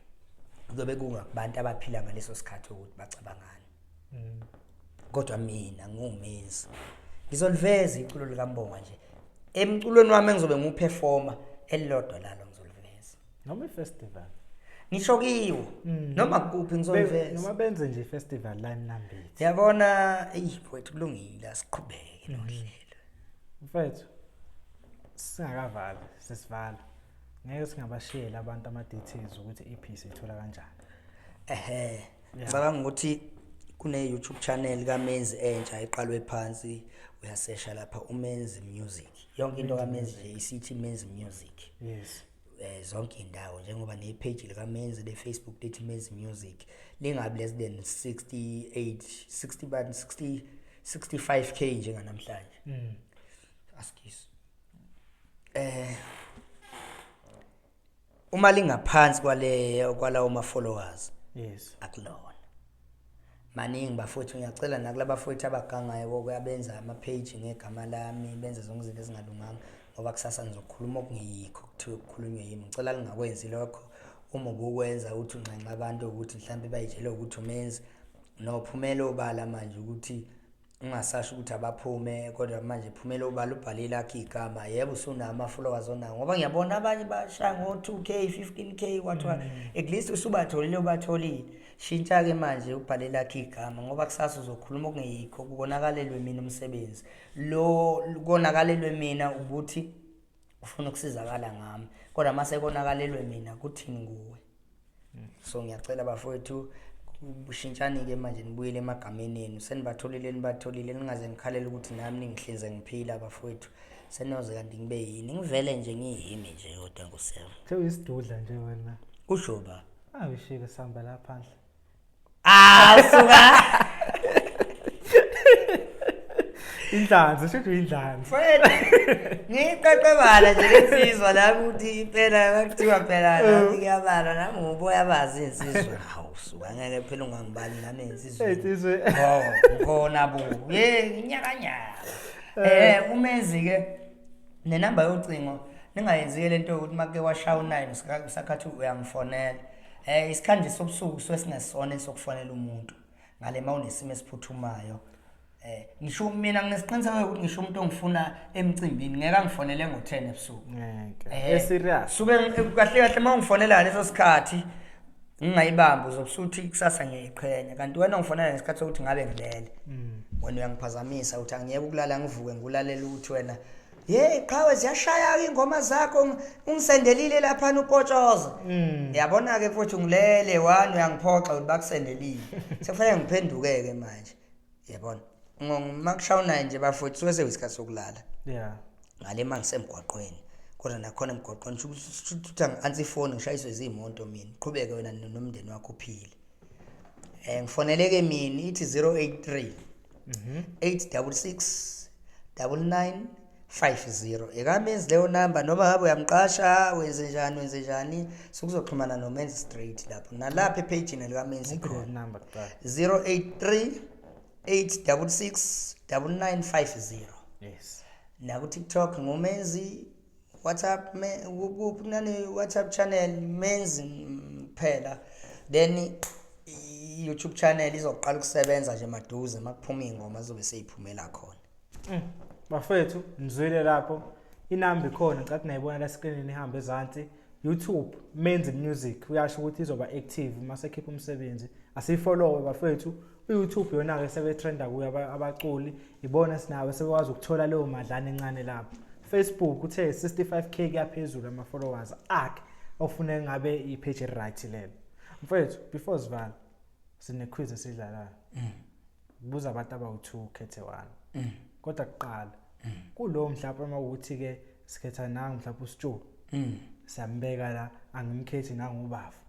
Kuyobe kungakubantu abaphila ngaleso sikhathi ukuthi bacabangani. Kodwa mina ngumenzi. Ngizoliveza iculo likaMbongwa nje emculweni wami engizobe ngiwuperforma, elilodwa lalo ngizoliveza. Noma i-festival. Ngisho kiwo noma kuphi ngizoliveza. Noma benze nje i-festival la eMnambithi. Yabona, eyi mfowethu, kulungile, asiqhubeke nohlelo. Mfethu, singakavali, sesivala. Ngeke singabashiyeli abantu ama-details ukuthi i-EP siyithola kanjani. Ehhe, ngicabanga ukuthi kune-YouTube channel kaMenzi entsha eqalwe phansi, uyasesha lapha uMenzi Music. Yonke into kaMenzi nje isithi Menzi Music. Zonke indawo, njengoba nepage likaMenzi le-Facebook lithi Menzi Music, lingabi less than 68 60 bani 60 65K njenganamhlanje. Askies. Uma lingaphansi kwale kwalawo ma followers, akulona. Maningi bafowethu, ngiyacela nakulaba bafowethu abagangayo kokuyabenza ama-page ngegama lami, benze zonke izinto ezingalunganga, ngoba kusasa ngizokhuluma okungeyikho kuthiwe kukhulunywe yimi. Ngicela lingakwenzi lokho. Uma ubukwenza uthi unxenxa abantu ukuthi mhlawumbe bayitshele ukuthi uMenzi, nophumela obala manje ukuthi ungasasho ukuthi abaphume, kodwa manje phumela obala ubhale lakho igama. Yebo, usunawo ama-followers onawo, ngoba ngiyabona abanye bashaya ngo-2K, 15K, kwathiwa at least usubatholile, ubatholile. Shintsha-ke manje ubhale lakho igama, ngoba kusasa uzokhuluma okungeyikho, kukonakalelwe mina umsebenzi lo, konakalelwe mina ukuthi ufuna ukusizakala ngami, kodwa mase konakalelwe mina kuthini nguwe? So ngiyacela bafowethu, shintshani-ke manje, nibuyele emagameni enu. Senibatholile, nibatholile, ningaze nikhalele ukuthi nami ningihlinze ngiphila bafowethu. Senoze kanti ngibe yini? Ngivele nje ngiyimi nje, kodwa ngusem. Sewuyisidudla nje wena. Kusho ba? Awishike sihamba la phandle. Ah, suka. Inhlanzi, shuthi uyinhlanzi. Mfowethu, ngiyiqeqebala nje lensizwa la ukuthi impela kuthiwa phela nami kuyabala, nami nguboya bazi insizwa. Hawu suka, ngeke phela ungangibali nami insizwa. Hey insizwa. Oh, ngkhona bo. Ye, inyakanyaka. Umenzi ke nenamba yocingo, ningayenzi lento yokuthi make washaya u9 usakhathi uyangifonela. Isikhathi sobusuku suke singesona esokufonela umuntu. Ngale mawunesimo esiphuthumayo. Ngisho mina nginesiqiniseko ukuthi ngisho umuntu ongifuna emcimbini ngeke angifonele ngo10 ebusuku. Ngeke. Serious. Suke kahle kahle uma ungifonela leso sikhathi ngingayibambi, uzobusuthi kusasa ngiyayiqhenya, kanti wena ungifonela ngesikhathi sokuthi ngabe ngilele. Wena uyangiphazamisa uthi angiyeke ukulala, ngivuke ngikulalela ukuthi wena hey qhawe, ziyashaya ingoma zakho, ungisendelile lapha upotshoza. Yabona ke futhi ungilele wani, uyangiphoxa ukuthi bakusendelile. Sekufanele ngiphendukeke manje. Yabona, makushaya u9 nje bafowethu, suke sekuyisikhathi sokulala. Ngale mangisemgwaqweni, kodwa nakhona emgwaqweni shuthi angi-answer ifoni, ngishayiswe ziyimoto mina. Qhubeke wena nomndeni wakho uphile. Ngifoneleke mina, ithi 083 866 9950, ekaMenzi leyo number. Noma ngabe uyamqasha, wenze njani, wenze njani, sukuzoxhumana noMenzi straight lapho, nalapha ephejini likaMenzi khona. Number kuqala. 083 866 9950. Naku TikTok nguMenzi, WhatsApp kuphi kunani WhatsApp channel Menzi kuphela. Then i-YouTube channel izoqala ukusebenza nje maduze, makuphuma iy'ngoma zizobe seyiphumela khona. Bafethu, nizwile lapho, inamba ikhona, ngicathi nayibona la screenini, ihambe ezansi. YouTube Menzi Music, uyasho ukuthi izoba active uma sekhipha umsebenzi. Asifollowe bafethu u-YouTube, yona-ke sebetrenda kuyo abaculi, ibona sinabo sebekwazi ukuthola leyo madlana encane lapho. Facebook uthe 65K kuyaphezulu ama-followers akhe, ofuneka ngabe i-page right lelo. Mfethu, before sivala, sine-quiz esidlalayo, buza abantu abawu-2, ukhethe one. Kodwa kuqala kulo mhlawumbe uma ukuthi-ke sikhetha nangu mhlawumbe usitshuku, siyambeka la, angimkhethi nangubafu,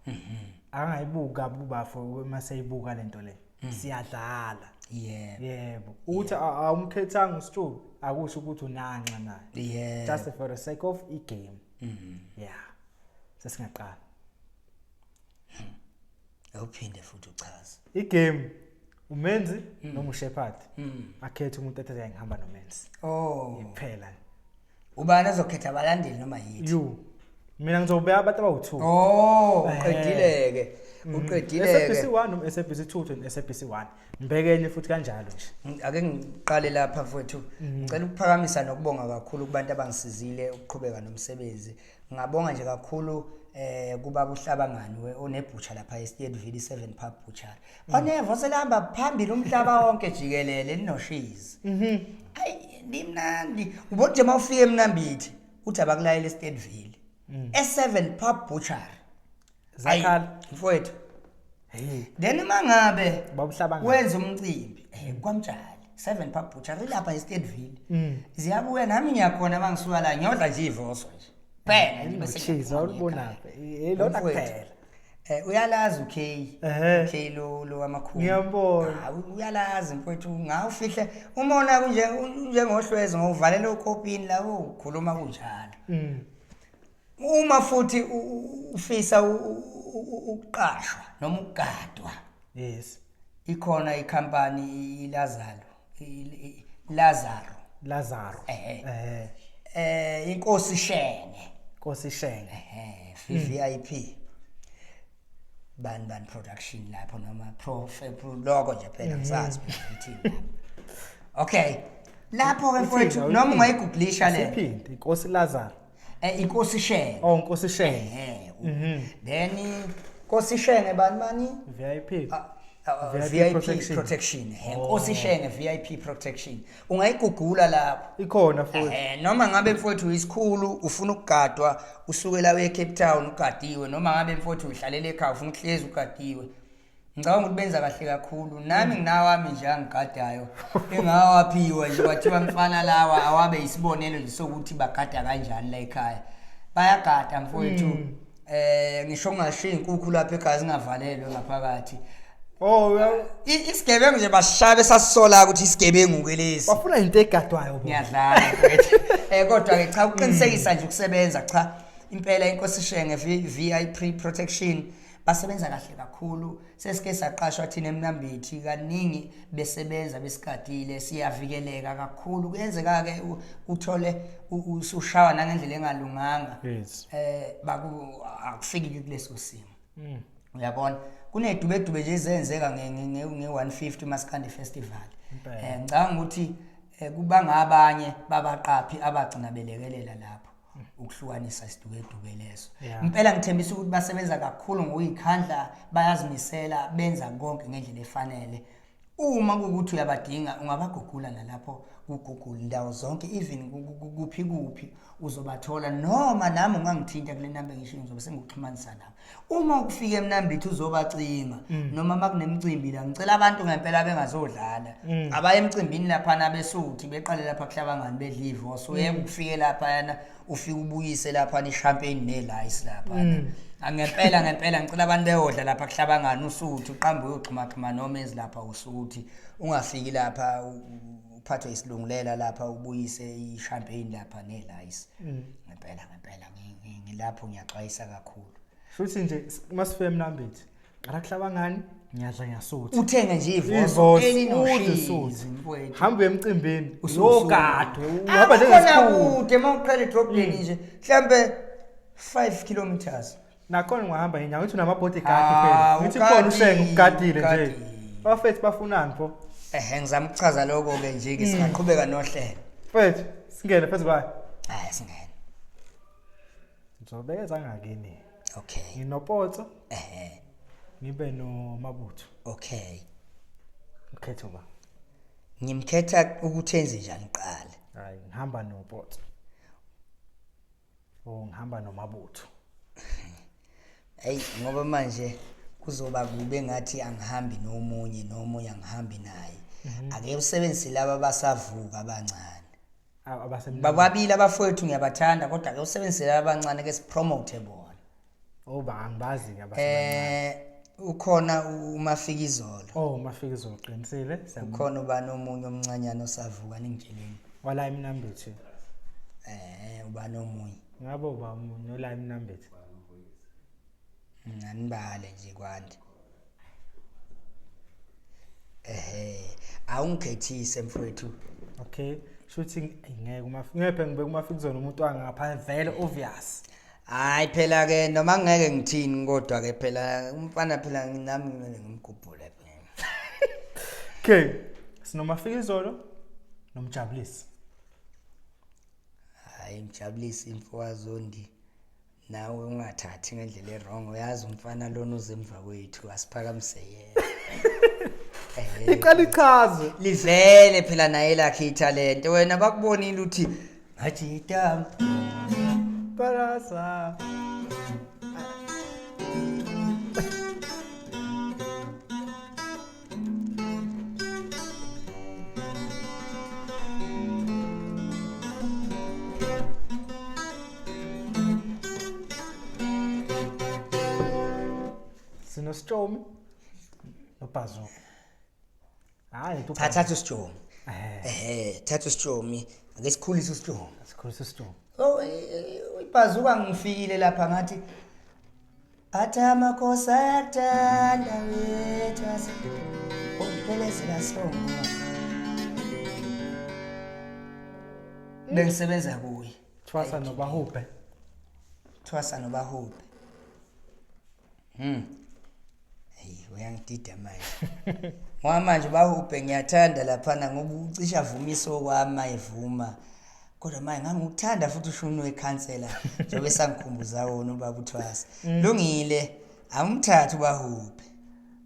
akangayibuki kabi ubafu uma seyibuka lento le, siyadlala. Yebo, ukuthi awumkhethanga usitshuku akusho ukuthi unanxa naye. Just for the sake of i-game. Yeah, sesingaqala. Awuphinde futhi uchaze. I-game uMenzi noma uShepherd, akhethe umuntu ethi ngihamba noMenzi. Oh. Kuphela. Ubani ozokhetha, abalandeli noma yithi? You. Mina ngizobeka abantu abawu-2. Oh, uqedile-ke. Uqedile-ke. SABC 1 noma SABC 2 to SABC 1. Ngibeke enye futhi kanjalo nje. Ake ngiqale lapha mfowethu. Ngicela ukuphakamisa nokubonga kakhulu kubantu abangisizile ukuqhubeka nomsebenzi. Ngingabonga nje kakhulu kubaba uHlabangani onebutcher lapha eSteadville 7 Pub Butcher. Onevo selihamba phambili umhlaba wonke jikelele linoshizi. Ayi limnandi. Ubona nje mawufika eMnambithi uthi abakulayela eSteadville. E7 Pub Butcher. Zakhala. Mfowethu. Hey, Then mangabe baba uHlabangani. wenza umcimbi kwaMtshali 7 Pub Butcher ilapha eSteadville. Ziyabuya nami ngiyakhona mangisuka la ngiyodla nje ivoso nje. Phela nje bese Cheese ngiyaphuma awulibona. ngiya Eh lona Mfowethu. kuphela. Uyalazi uK. Ehhe. uK lo amakhulu. Ngiyambona. Ah, uyalazi mfowethu ngawufihle umona kunje njengohlwezi ngokuvalela ukopini la ukhuluma kunjalo. Uma futhi ufisa ukuqashwa noma ukugadwa. Yes. Ikhona ikhampani iLazaro, Lazaro. Lazaro. Ehhe. Inkosi Shenge. Nkosi Shenge. VIP. Ban production lapho noma pro logo nje phela ngisazi ukuthi lapho. Okay. Lapho ke mfowethu noma ungayigugulisha le. Siphinde Inkosi Lazaro. Inkosi Shenge. Oh Nkosi Shenge. Then Nkosi Shenge bani bani? VIP. VIP VIP protection. protection. Nkosi Shenge VIP protection. Ungayigugula lapho. Ikhona futhi. Noma ngabe mfowethu isikhulu ufuna ukugadwa usukela we Cape Town ugadiwe, noma ngabe mfowethu uhlalela ekhaya ufuna ukuhlezi ugadiwe. Ngicabanga ukuthi benza kahle kakhulu. Nami nginawami nje angigadayo engawaphiwa nje kwathiwa mfana lawa awabe isibonelo nje sokuthi bagada kanjani la ekhaya. Bayagada mfowethu. Ngisho ngisho inkukhu lapha ekhaya zingavalelwe ngaphakathi. Oh, Isigebengu nje basishaya besasisola ukuthi isigebengu ke lesi. Bafuna into egadwayo bo. Ngiyadlala mfowethu. Kodwa ke cha uqinisekisa nje ukusebenza cha impela Inkosi Shenge VIP protection basebenza kahle kakhulu. Sesike saqashwa thina eMnambithi kaningi besebenza besigadile, siyavikeleka kakhulu. Kuyenzeka ke uthole usushawa nangendlela engalunganga. Yes. Baku akufiki kuleso simo. Uyabona kunedubedube nje ezenzeka nge-150 Maskandi Festival. Ngicabanga ukuthi kuba ngabanye babaqaphi abagcina belekelela lapho ukuhlukanisa isidubedube leso. Impela ngithembisa ukuthi basebenza kakhulu ngokuyikhandla, bayazimisela, benza konke ngendlela efanele. Uma kuwukuthi uyabadinga ungabagugula nalapho ku-Google ndawo zonke, even kuphi kuphi uzobathola, noma nami ungangithinta kule namba engisho ngizobe sengikuxhumanisa nabo. Uma ukufika eMnambithi uzobacinga noma makunemicimbi la, ngicela abantu ngempela bengazodlala. Abaye emcimbini lapha nabesuthi beqale lapha kuHlabangani bedla ivoso, uyeke ukufike lapha yana ufike ubuyise lapha ni champagne nelice lapha. Angempela ngempela ngicela abantu beyodla lapha kuHlabangani usuthi uqambe uyoxhumaxhuma noma ezilapha usuthi ungafiki lapha uphathwe isilungulela lapha ubuyise i-champagne lapha nelice. Ngempela ngempela ngilapho ngiyaxwayisa kakhulu. Futhi nje masifike eMnambithi qala kuHlabangani ngiyadla ngiyasutha. Uthenge nje ivoso Ivoso, elinoshizi udle mfowethu. Hamba emcimbini Ususuka. uyogadwe uhamba Akukhona njengesikhulu. kude mawuqhela edrobheni nje mhlambe 5 kilometers. Nakhona ungahamba ngenyawo ngithi unama bodyguard Ah, phela. Ngithi khona uShenge ugadile, ugadile nje. ugadile. Bafethu bafunani pho? Ngizama ukuchaza lokho ke nje ke singaqhubeka nohlelo. Mfethu, singene phezu kwayo. Hayi singene. Ngizobekeza ngakini. Okay. Nginopotso. Ngibe noMabutho. Okay. Ukhetho ba. Ngimkhetha ukuthi enze njani kuqala. Hayi, ngihamba noPotso. Oh, ngihamba noMabutho. Hey, ngoba manje kuzoba kube ngathi angihambi nomunye nomunye angihambi naye. Ake usebenzise laba abasavuka abancane. Abasemncane. Bababili abafowethu ngiyabathanda kodwa ake usebenzise laba abancane ke sipromote bona. Oh, ba angibazi ke abasemncane. Ukhona uMafikizolo. Oh, uMafikizolo uqinisile. Ukhona ubani omunye omncanyana osavuka ningitsheleni? Wala eMnambithi. Ubani omunye? Ngabe uba omunye ola eMnambithi. Nganibale nje kwande. Awungikhethise mfowethu. Okay, shuthi ngeke ngeke ngibeke uMafikizolo umuntu wangaphandle vele obvious. Hayi phela ke noma ngeke ngithini kodwa ke phela umfana phela nami kumele ngimgubhule phela. Okay. Sinomafika izolo nomjabulisi. Hayi mjabulisi imfokaZondi nawe ungathathi ngendlela e-wrong uyazi umfana lona uze emva kwethu asiphakamise yena. Iqala ichaze. Livele phela naye lakhe ithalente wena bakubonile uthi ngajita Barasa. Sinositshomi noBhazuka. Hayi Cha thatha usitshomi. Eh thatha usitshomi ake sikhulise usitshomi. Sikhulise usitshomi. Oh ibhazuka ngifikile lapha ngathi athi amakhosi ayakuthanda wethu ase ukuphelezela songo. Bengisebenza kuye. Thwasa noBahubhe. Thwasa noBahubhe. Hey uyangidida manje. Ngoba manje uBahubhe ngiyathanda laphana ngoba ucisha avumiso kwami mayevuma. Kodwa manje ngangikuthanda futhi ushuni wekhansela njengoba esangikhumbuza wona ubaba uThwasa. Lungile awumthathe uBahubhe.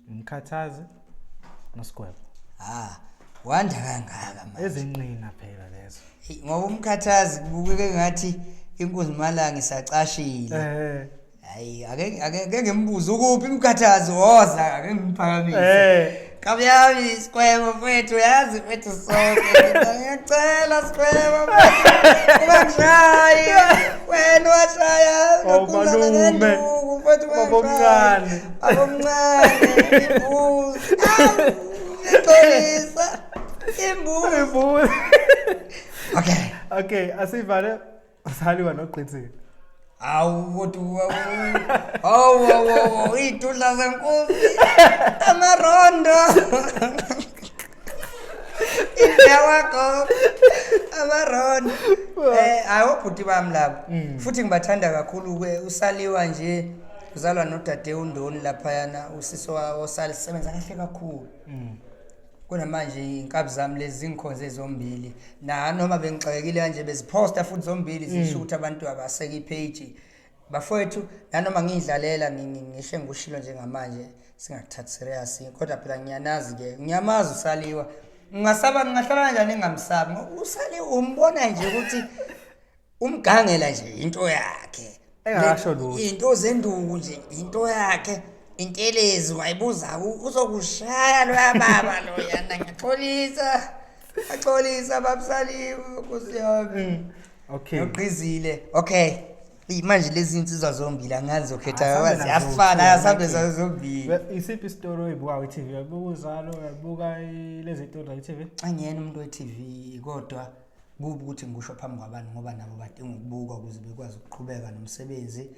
Umkhathazi noSigwebo. Ah, wanda kangaka manje. Ezinqina phela lezo. Ngoba umkhathazi kubukeke ngathi inkunzi malanga isacashile. Hayi ake ngimbuze ukuphi umkhathazi woza ake ngimphakamise. Kabyami Sigwebo mfethu yazi mfethu sonke ngiyacela Sigwebo kuba ngishayi wena washaya malume mfethu babomncane babomncane imbuzi ngixolisa imbuzi. Okay okay asivale usaliwa noGqithile. Awu kodwa awu idudla zenkosi amarondo indawakho amarondo awobhuti bami labo futhi ngibathanda kakhulu ke usaliwa nje uzalwa nodade uNdoni laphayana usiso osali sebenza kahle kakhulu. Kunamanje inkabi zami lezi zingikhonze zombili na noma bengixakekile kanje beziposta futhi zombili zisho ukuthi abantu abaseke ipage bafowethu nanoma ngidlalela ngisho ngikushilo njengamanje singakuthathi serious kodwa phela ngiyanazi ke ngiyamazi usaliwa ngingasaba ngingahlala kanjani ngingamsabi usaliwa umbona nje ukuthi umgangela nje into yakhe engasho lutho into zenduku nje into yakhe intelezi wayibuza uzokushaya loya baba loyana ngiyaxolisa axolisa babusaliwe nkosi yami. Okay noqizile okay manje lezi insizwa zombili angazi zokhetha ziyafana asambe zombili. Isiphi isitori oyibuka kwi-TV? Uyabuka uzalo, uyabuka lezi zitori la-TV? Angiyena umuntu we-TV kodwa kubi ukuthi ngikusho phambi kwabantu ngoba nabo badinga ukubukwa ukuze bekwazi ukuqhubeka nomsebenzi.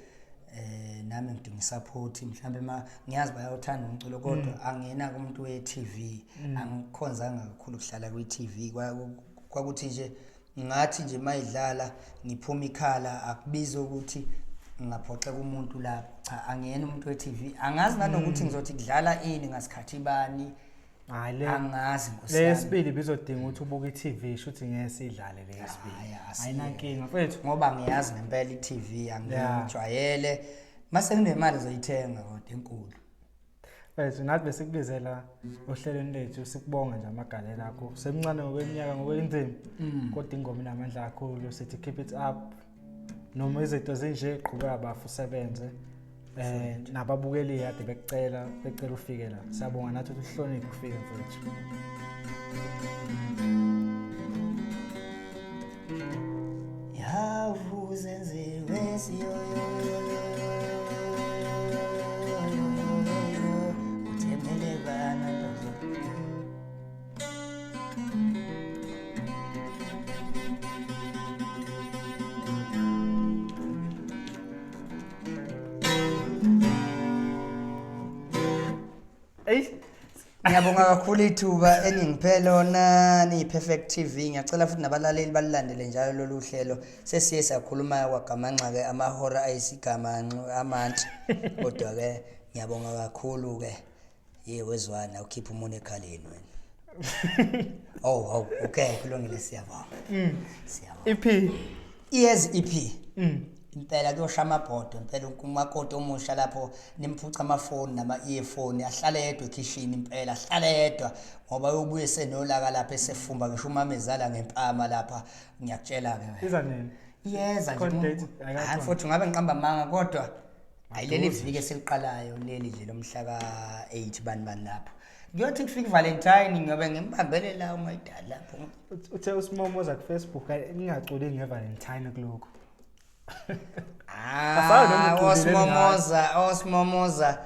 Nami ngidinga isupport mhlambe ma ngiyazi bayawuthanda umculo kodwa angiyena kumuntu we-TV angikhonzanga kakhulu ukuhlala kwi-TV kwakuthi nje ngathi nje mayidlala ngiphuma ikhala akubiza ukuthi ngingaphoxeka umuntu lapho cha angiyena umuntu we-TV angazi nanokuthi ngizothi kudlala ini ngasikhathi bani angazi nkosi yami. Lesibili bizodinga ukuthi ubuke i-TV shuthi ngeke sidlale lesibili. Ayinankinga mfethu ngoba ngiyazi ngempela i-TV angijwayele mase kunemali zoyithenga kodwa enkulu. Mfethu nathi besikubizela ohlelweni lethu sikubonga nje amagalelo akho. Semncane ngokweminyaka ngokwenzima kodwa ingoma inamandla kakhulu sithi keep it up. Noma izinto zinje qhubeka bafu usebenze. Nababukeli kade bekucela becela ufike la. Siyabonga nathi ukuthi uhloniphe ufike mfethu. Yavuzenziwe siyoyo uthembele bana ntozo. Ey Ngiyabonga kakhulu ithuba eningiphe lona niyi-Perfect TV. Ngiyacela futhi nabalaleli balilandele njalo lolu hlelo. Sesiye sakhuluma kwagamanxa-ke amahora ayisigamanxo amantshi. Kodwa-ke ngiyabonga kakhulu-ke. Ye wezwana ukhipha umunwe ekhaleni wena. Oh, oh, okay, kulungile siyabonga. Siyabonga. EP. Iyeza EP. Impela kuyosha amabhodo impela umakoti omusha lapho nimphuca amafoni nama-earphone ahlale yedwa ekhishini impela ahlale yedwa ngoba uyobuye senolaka lapha esefumba ngisho umamezala ngempama lapha ngiyakutshela-ke Iza nini? Iyeza Khona nje date, ayikakhona. Hayi mfowethu ngabe ngiqamba amanga kodwa hayi leli viki esiliqalayo leli nje lomhla ka-8 bani bani lapho kuyothi kufika ivalentine ngiyobe ngimbambele la umayidali lapho. Uthe usimomoza ku-Facebook ningaculi nge-Valentine kulokhu. Asazi noma Ah, uculile osimomoza osimomoza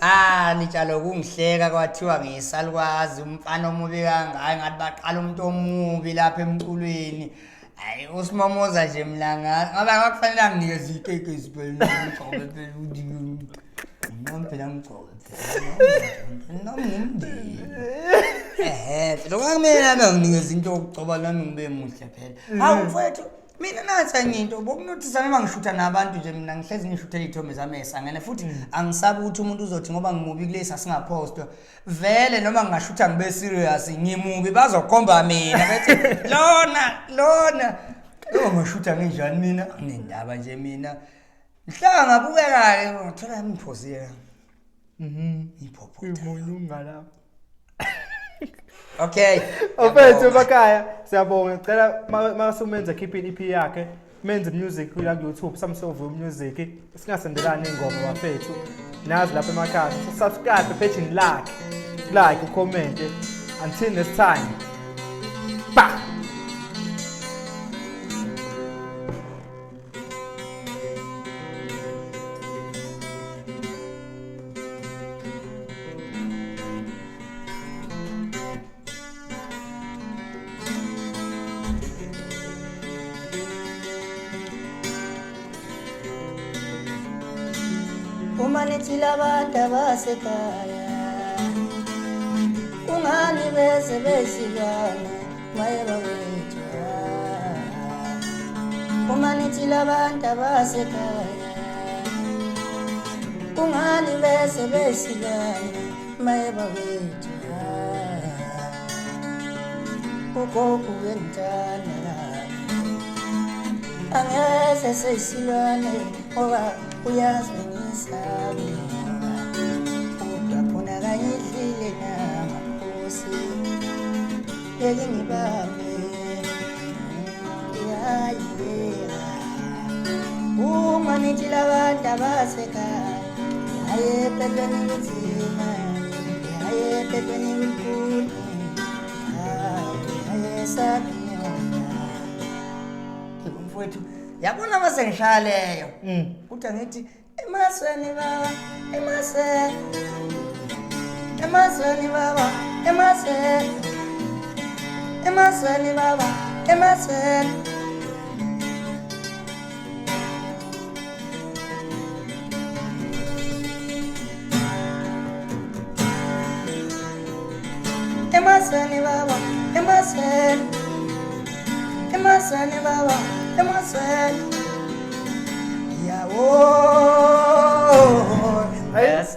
ah nitshalo kungihleka kwathiwa ngiyisalukwazi umfana omubi kangaka ngathi baqala umuntu omubi lapha emculweni. Hayi usimomoza nje mina ngabe kwakufanele anginikeze ikeke phela ngigcobe phela ukuthi nami phela ngigcobe phela nami ngumndeni. Ehhe phela kwakumele nami anginikeze into yokugcoba nami ngibe muhle phela. Hawu mfowethu mina nathi enye into bokunothisa noma ngishutha nabantu nje mina ngihlezi ngishuthela iy'thombe zami ey'sangene futhi angisabi ukuthi umuntu uzothi ngoba ngimubi kulesi asingaphostwa vele noma ngingashutha ngibe serious ngimubi bazokhomba mina bethi lona lona noma ngashutha nginjani mina anginendaba nje mina mhla ngabukeka-ke ngathola ngiphosile ngiphophotha. Imunyunga lapho. Okay. Mfethu emakhaya siyabonga ngicela masumenze keep i-EP yakhe menze music la ku YouTube Samsovu Music singasendelani ingoma bafethu nazi lapha emakhaya subscribe page lakhe like ucomment until next time bye. Uma nithi labantu abasekhaya kungani beze besilwane maye bakwethu uma nithi labantu abasekhaya kungani beze besilwane maye bakwethu ugogo uyangithanda angeze seyisilwane ngoba uyazi bengisabi kodwa khona kayidlile namakhosi ngeke ngibambe yayiya uma nithi labantu abasekhaya yaye empeleni kunzima yaye empeleni kulikhulu yaye sabiyona mfowethu yabona mase ngishaya leyo kuthi ngithi emasweni baba emasweni emasweni baba emasweni emasweni baba emasweni emasweni baba emasweni emasweni baba emasweni yawo. Hayi. Yes,